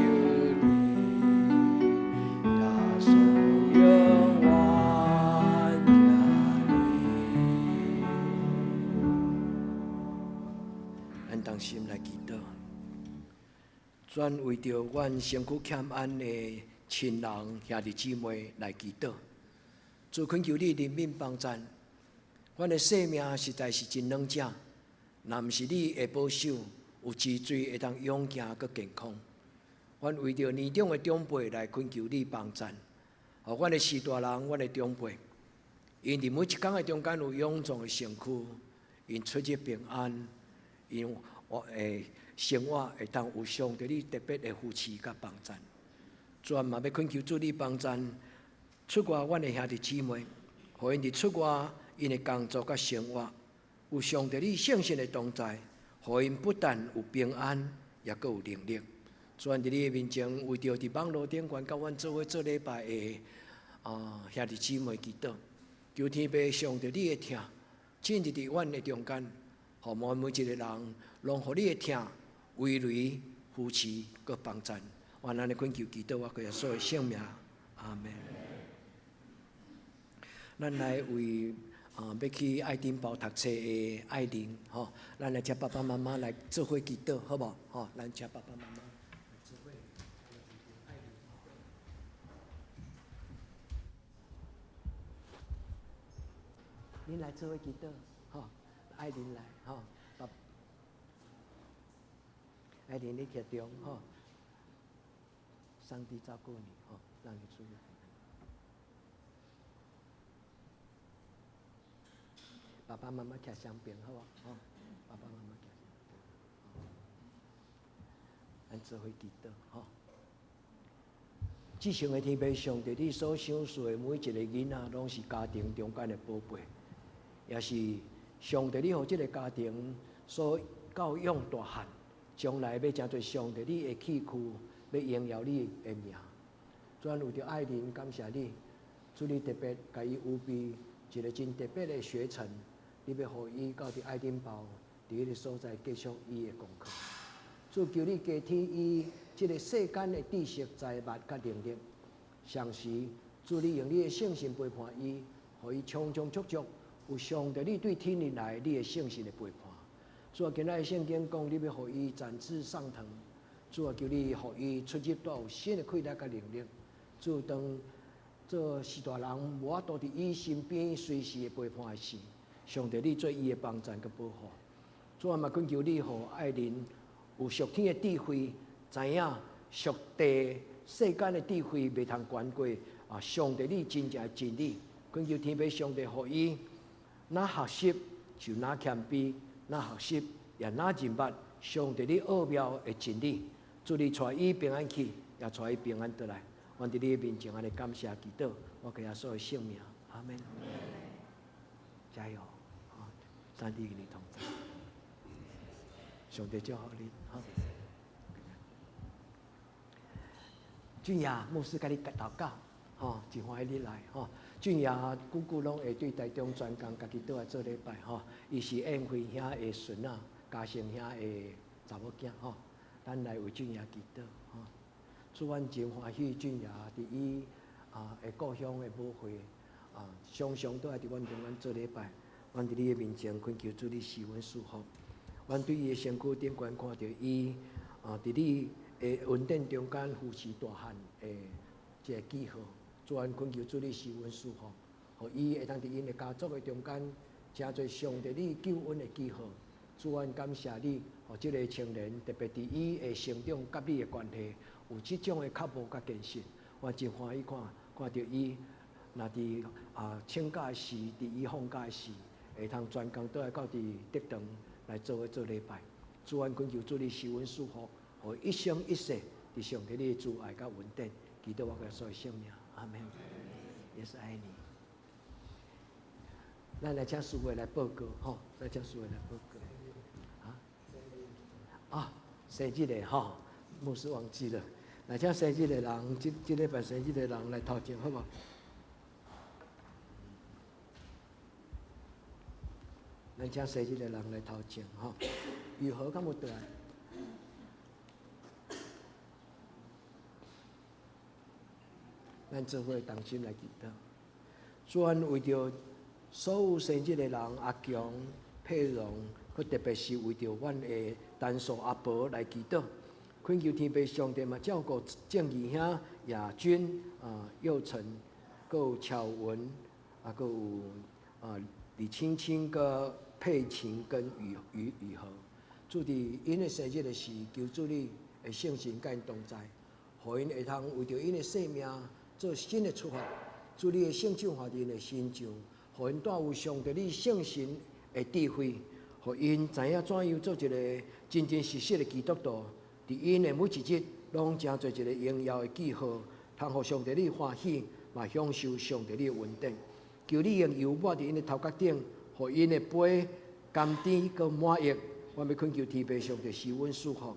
[SPEAKER 1] 你，耶穌永遠疼你。咱同心來祈禱，專為著阮身軀欠安的親人兄弟姊妹來祈禱，主懇求你憐憫幫贊。阮的生命實在是真軟弱，若毋是你的保守，有一喙會當勇健閣健康。阮為著年長的長輩來懇求你幫贊，予阮的序大人、阮的長輩，𪜶佇每一工的中間有勇壯的身軀，𪜶出入平安，𪜶的生活會當有上帝你特別的扶持佮幫贊。主啊，嘛欲懇求主你幫贊出外阮的兄弟姊妹，予𪜶佇出外𪜶的工作佮生活，有上帝你聖神的同在，予𪜶不但有平安，也閣有能力。主啊，佇你的面前，為著佇網路頂懸佮阮做伙做禮拜的兄弟姊妹祈禱，求天父上帝你的疼進入佇阮的中間，予阮每一個人攏予你的疼圍圍扶持閣幫贊。願咱的懇求祈禱，我耶穌的聖名，阿門。咱來為欲去愛丁堡讀冊的愛玲，吼，咱來請爸爸媽媽來做伙祈禱，好無？吼，咱請爸爸媽媽來做伙。恁來做伙祈禱，吼，愛玲來，吼，爸，愛玲你徛中，吼，上帝照顧你，吼，讓你出入平安。爸爸媽媽徛雙邊，好無？吼，爸爸媽媽徛雙邊，咱做伙祈禱，吼。至聖的天父上帝，你所賞賜的每一個囡仔，攏是家庭中間的寶貝，也是上帝你予這個家庭所教養大漢，將來欲成做上帝你的器具，欲榮耀你的名。主啊，為著愛玲，感謝你，主你特別共伊預備一個真特別的學程。你欲予伊到佇愛丁堡，佇彼个所在繼續伊的功課。主求你加添伊這个世間的知識、才物佮能力。同時，主你用你的聖神陪伴伊，予伊充充足足有上帝你對天而來你的聖神的陪伴。主啊，今仔日聖經講，你欲予伊展翅上騰。主啊，求你予伊出入帶有新的氣力佮能力。主當做序大人無法度佇伊身邊隨時的陪伴時，上帝你做伊的幫贊佮保護。主啊，嘛懇求你，予愛玲有屬天的智慧，知影屬地世間的智慧袂通懸過啊！上帝你真正的真理，懇求天父上帝予伊，若學習就若謙卑，若學習也若認捌上帝你奧妙的真理。主你帶伊平安去，也帶伊平安倒來。阮佇你面前按呢感謝祈禱，我耶穌的聖名，阿門。加油！上帝與你同在，上帝祝福你。好，俊雅牧師共你禱告，吼，真歡喜你來吼。俊爺久久攏會對台中專工家己倒來做禮拜吼。伊是燕輝兄的孫仔，嘉誠兄的查某囝吼。咱來為俊爺祈禱吼。主，阮真歡喜俊爺佇伊的故鄉的母會啊，常常倒來佇阮中間做禮拜。阮佇你的面前懇求主你賜阮祝福。阮對伊的身軀頂懸看著伊啊，佇你的恩典中間扶持大漢的這個記號。主，阮懇求主你賜阮祝福，予伊會當佇𪜶的家族的中間，成做上帝你救恩的記號。主，阮感謝你，予這个青年特別佇伊的成長佮你的關係，有這種的渴慕佮堅信。我真歡喜看，看著伊若佇請假時，佇伊放假時，會通專工倒來到佇德堂來做伙做禮拜。主，阮懇求主你賜阮祝福，予一生一世佇上帝你的慈愛佮恩典，祈禱我耶穌的聖名，阿門。耶穌愛你。咱來請師會來報告，吼，來請師會來報告。啊，生日的吼，牧師忘記了。來請生日的人，這這禮拜生日的人來頭前，好無？咱請生日的人來頭前，吼。雨禾敢有倒來？咱做伙同心來祈禱。主，阮為著所有生日的人，阿強、佩蓉，閣特別是為著阮的陳素阿婆來祈禱，懇求天父上帝嘛照顧正義兄、亞軍、佑成，閣有巧文，閣有李青青、閣佩琴跟雨雨雨禾。主佇𪜶的生日的時，求主你的聖神佮𪜶同在，予𪜶會通為著𪜶的生命做新的出發。主你的聖手放佇𪜶的身上，予𪜶帶有上帝你聖神的智慧，予𪜶知影怎樣做一个真真實實的基督徒。佇𪜶的每一日，攏成做一个榮耀的記號，通予上帝你歡喜，嘛享受上帝你的恩典。求你用油抹佇𪜶的頭殼頂，予𪜶的杯甘甜閣滿溢。我欲懇求天父上帝賜阮祝福，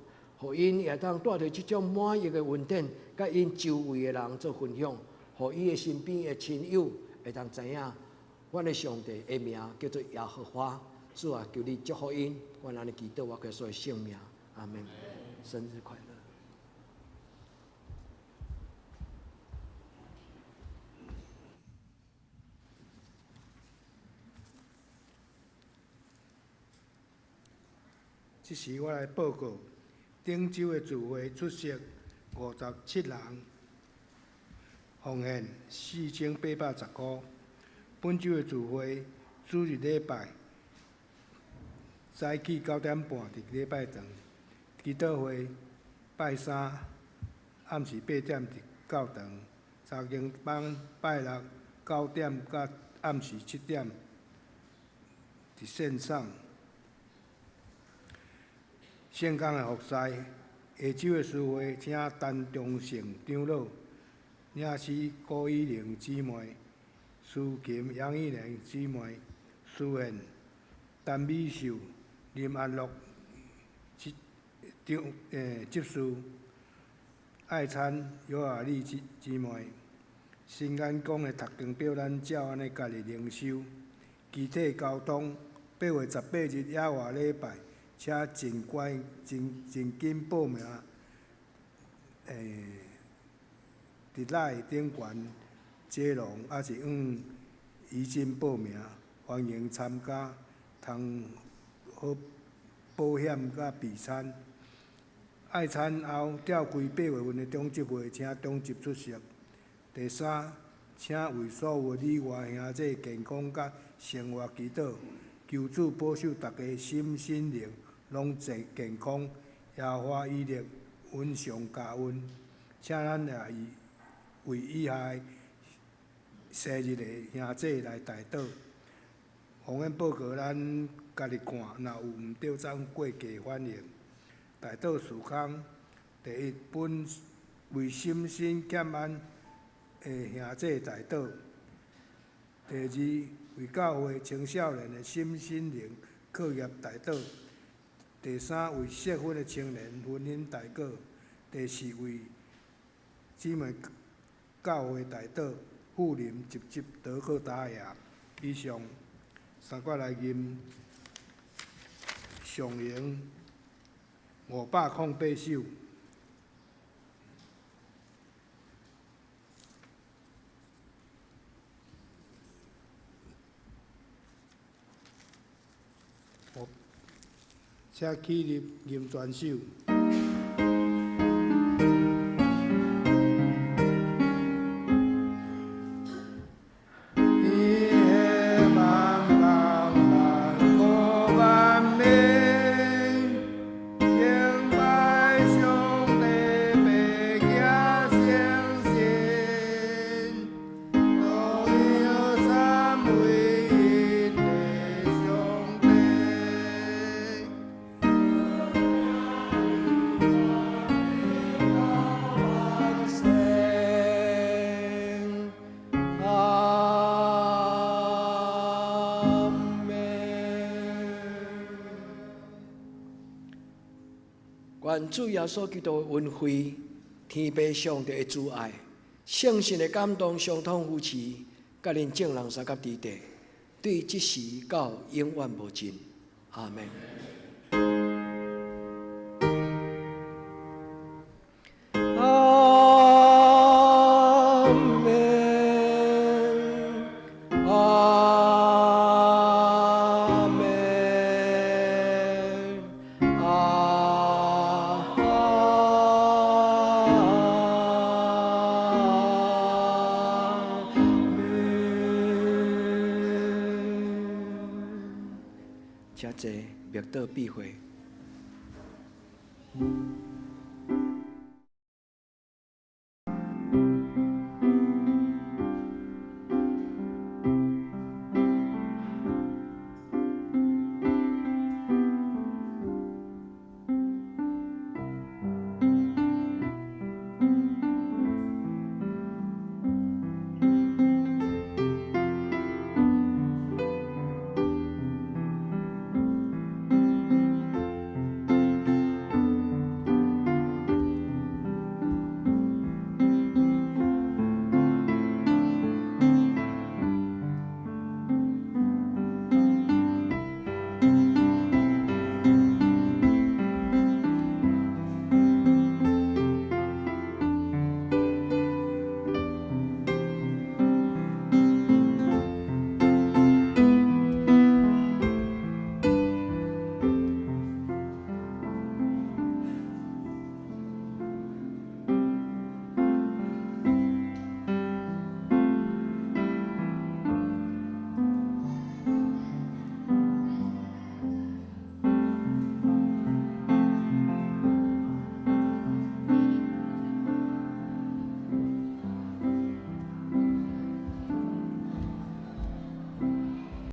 [SPEAKER 1] 予𪜶也當帶著這種滿溢的恩典，佮𪜶周圍的人做分享，予伊的身邊的親友會當知影，阮的上帝的名叫做耶和華。主啊，求你祝福𪜶，阮按呢祈禱，我耶穌的聖名，阿門。生日快樂！
[SPEAKER 5] 這時我來報告，頂週的聚會出席57人，奉獻4810塊。本週的聚會主日禮拜早起9點半佇禮拜堂，祈禱會拜三暗時8點佇教堂，查經班拜六9點到暗時7點佇線上。聖工的服侍，下晝的詩會請陳忠勝長老、領詩郭以玲姊妹、司琴楊玉蓮姊妹、司獻陳美秀、林安樂執長執事、愛餐尤雅麗姊姊妹。新眼光的讀經表，咱照按呢家己靈修，肢體交通，8月18日野外禮拜。請盡快、盡盡緊報名，佇內頂懸接龍，抑是向怡珍報名，歡迎參加，通好保險佮備餐。愛餐後召開八月份的長執會，請長執出席。第三，請為所有你我兄弟健康佮生活祈禱，求主保守大家心身靈攏健健康，耶和華以勒穩上加恩。請咱也以為以下生日的兄弟來代禱。奉獻報告咱家己看，若有毋對，咱過加反映。代禱事項，第一，本為心身欠安的兄弟代禱；第二，為教會青少年的心身靈課業代禱；第三，為適婚的青年婚姻代禱；第四，為姊妹教會代禱富林集集德克打牙。以上三角來吟上榮508首。請起立吟全首。伊的万万万个万民，敬拜上帝，白行圣神，荣耀三位一体上帝。
[SPEAKER 1] 万世阿們。願主耶穌基督的恩惠、天父上帝的慈愛、聖神的感動、相通扶持，佮恁眾人相佮佇地，對這時到永遠無盡。阿們。阿們，阿們，阿們。請坐，默禱閉會。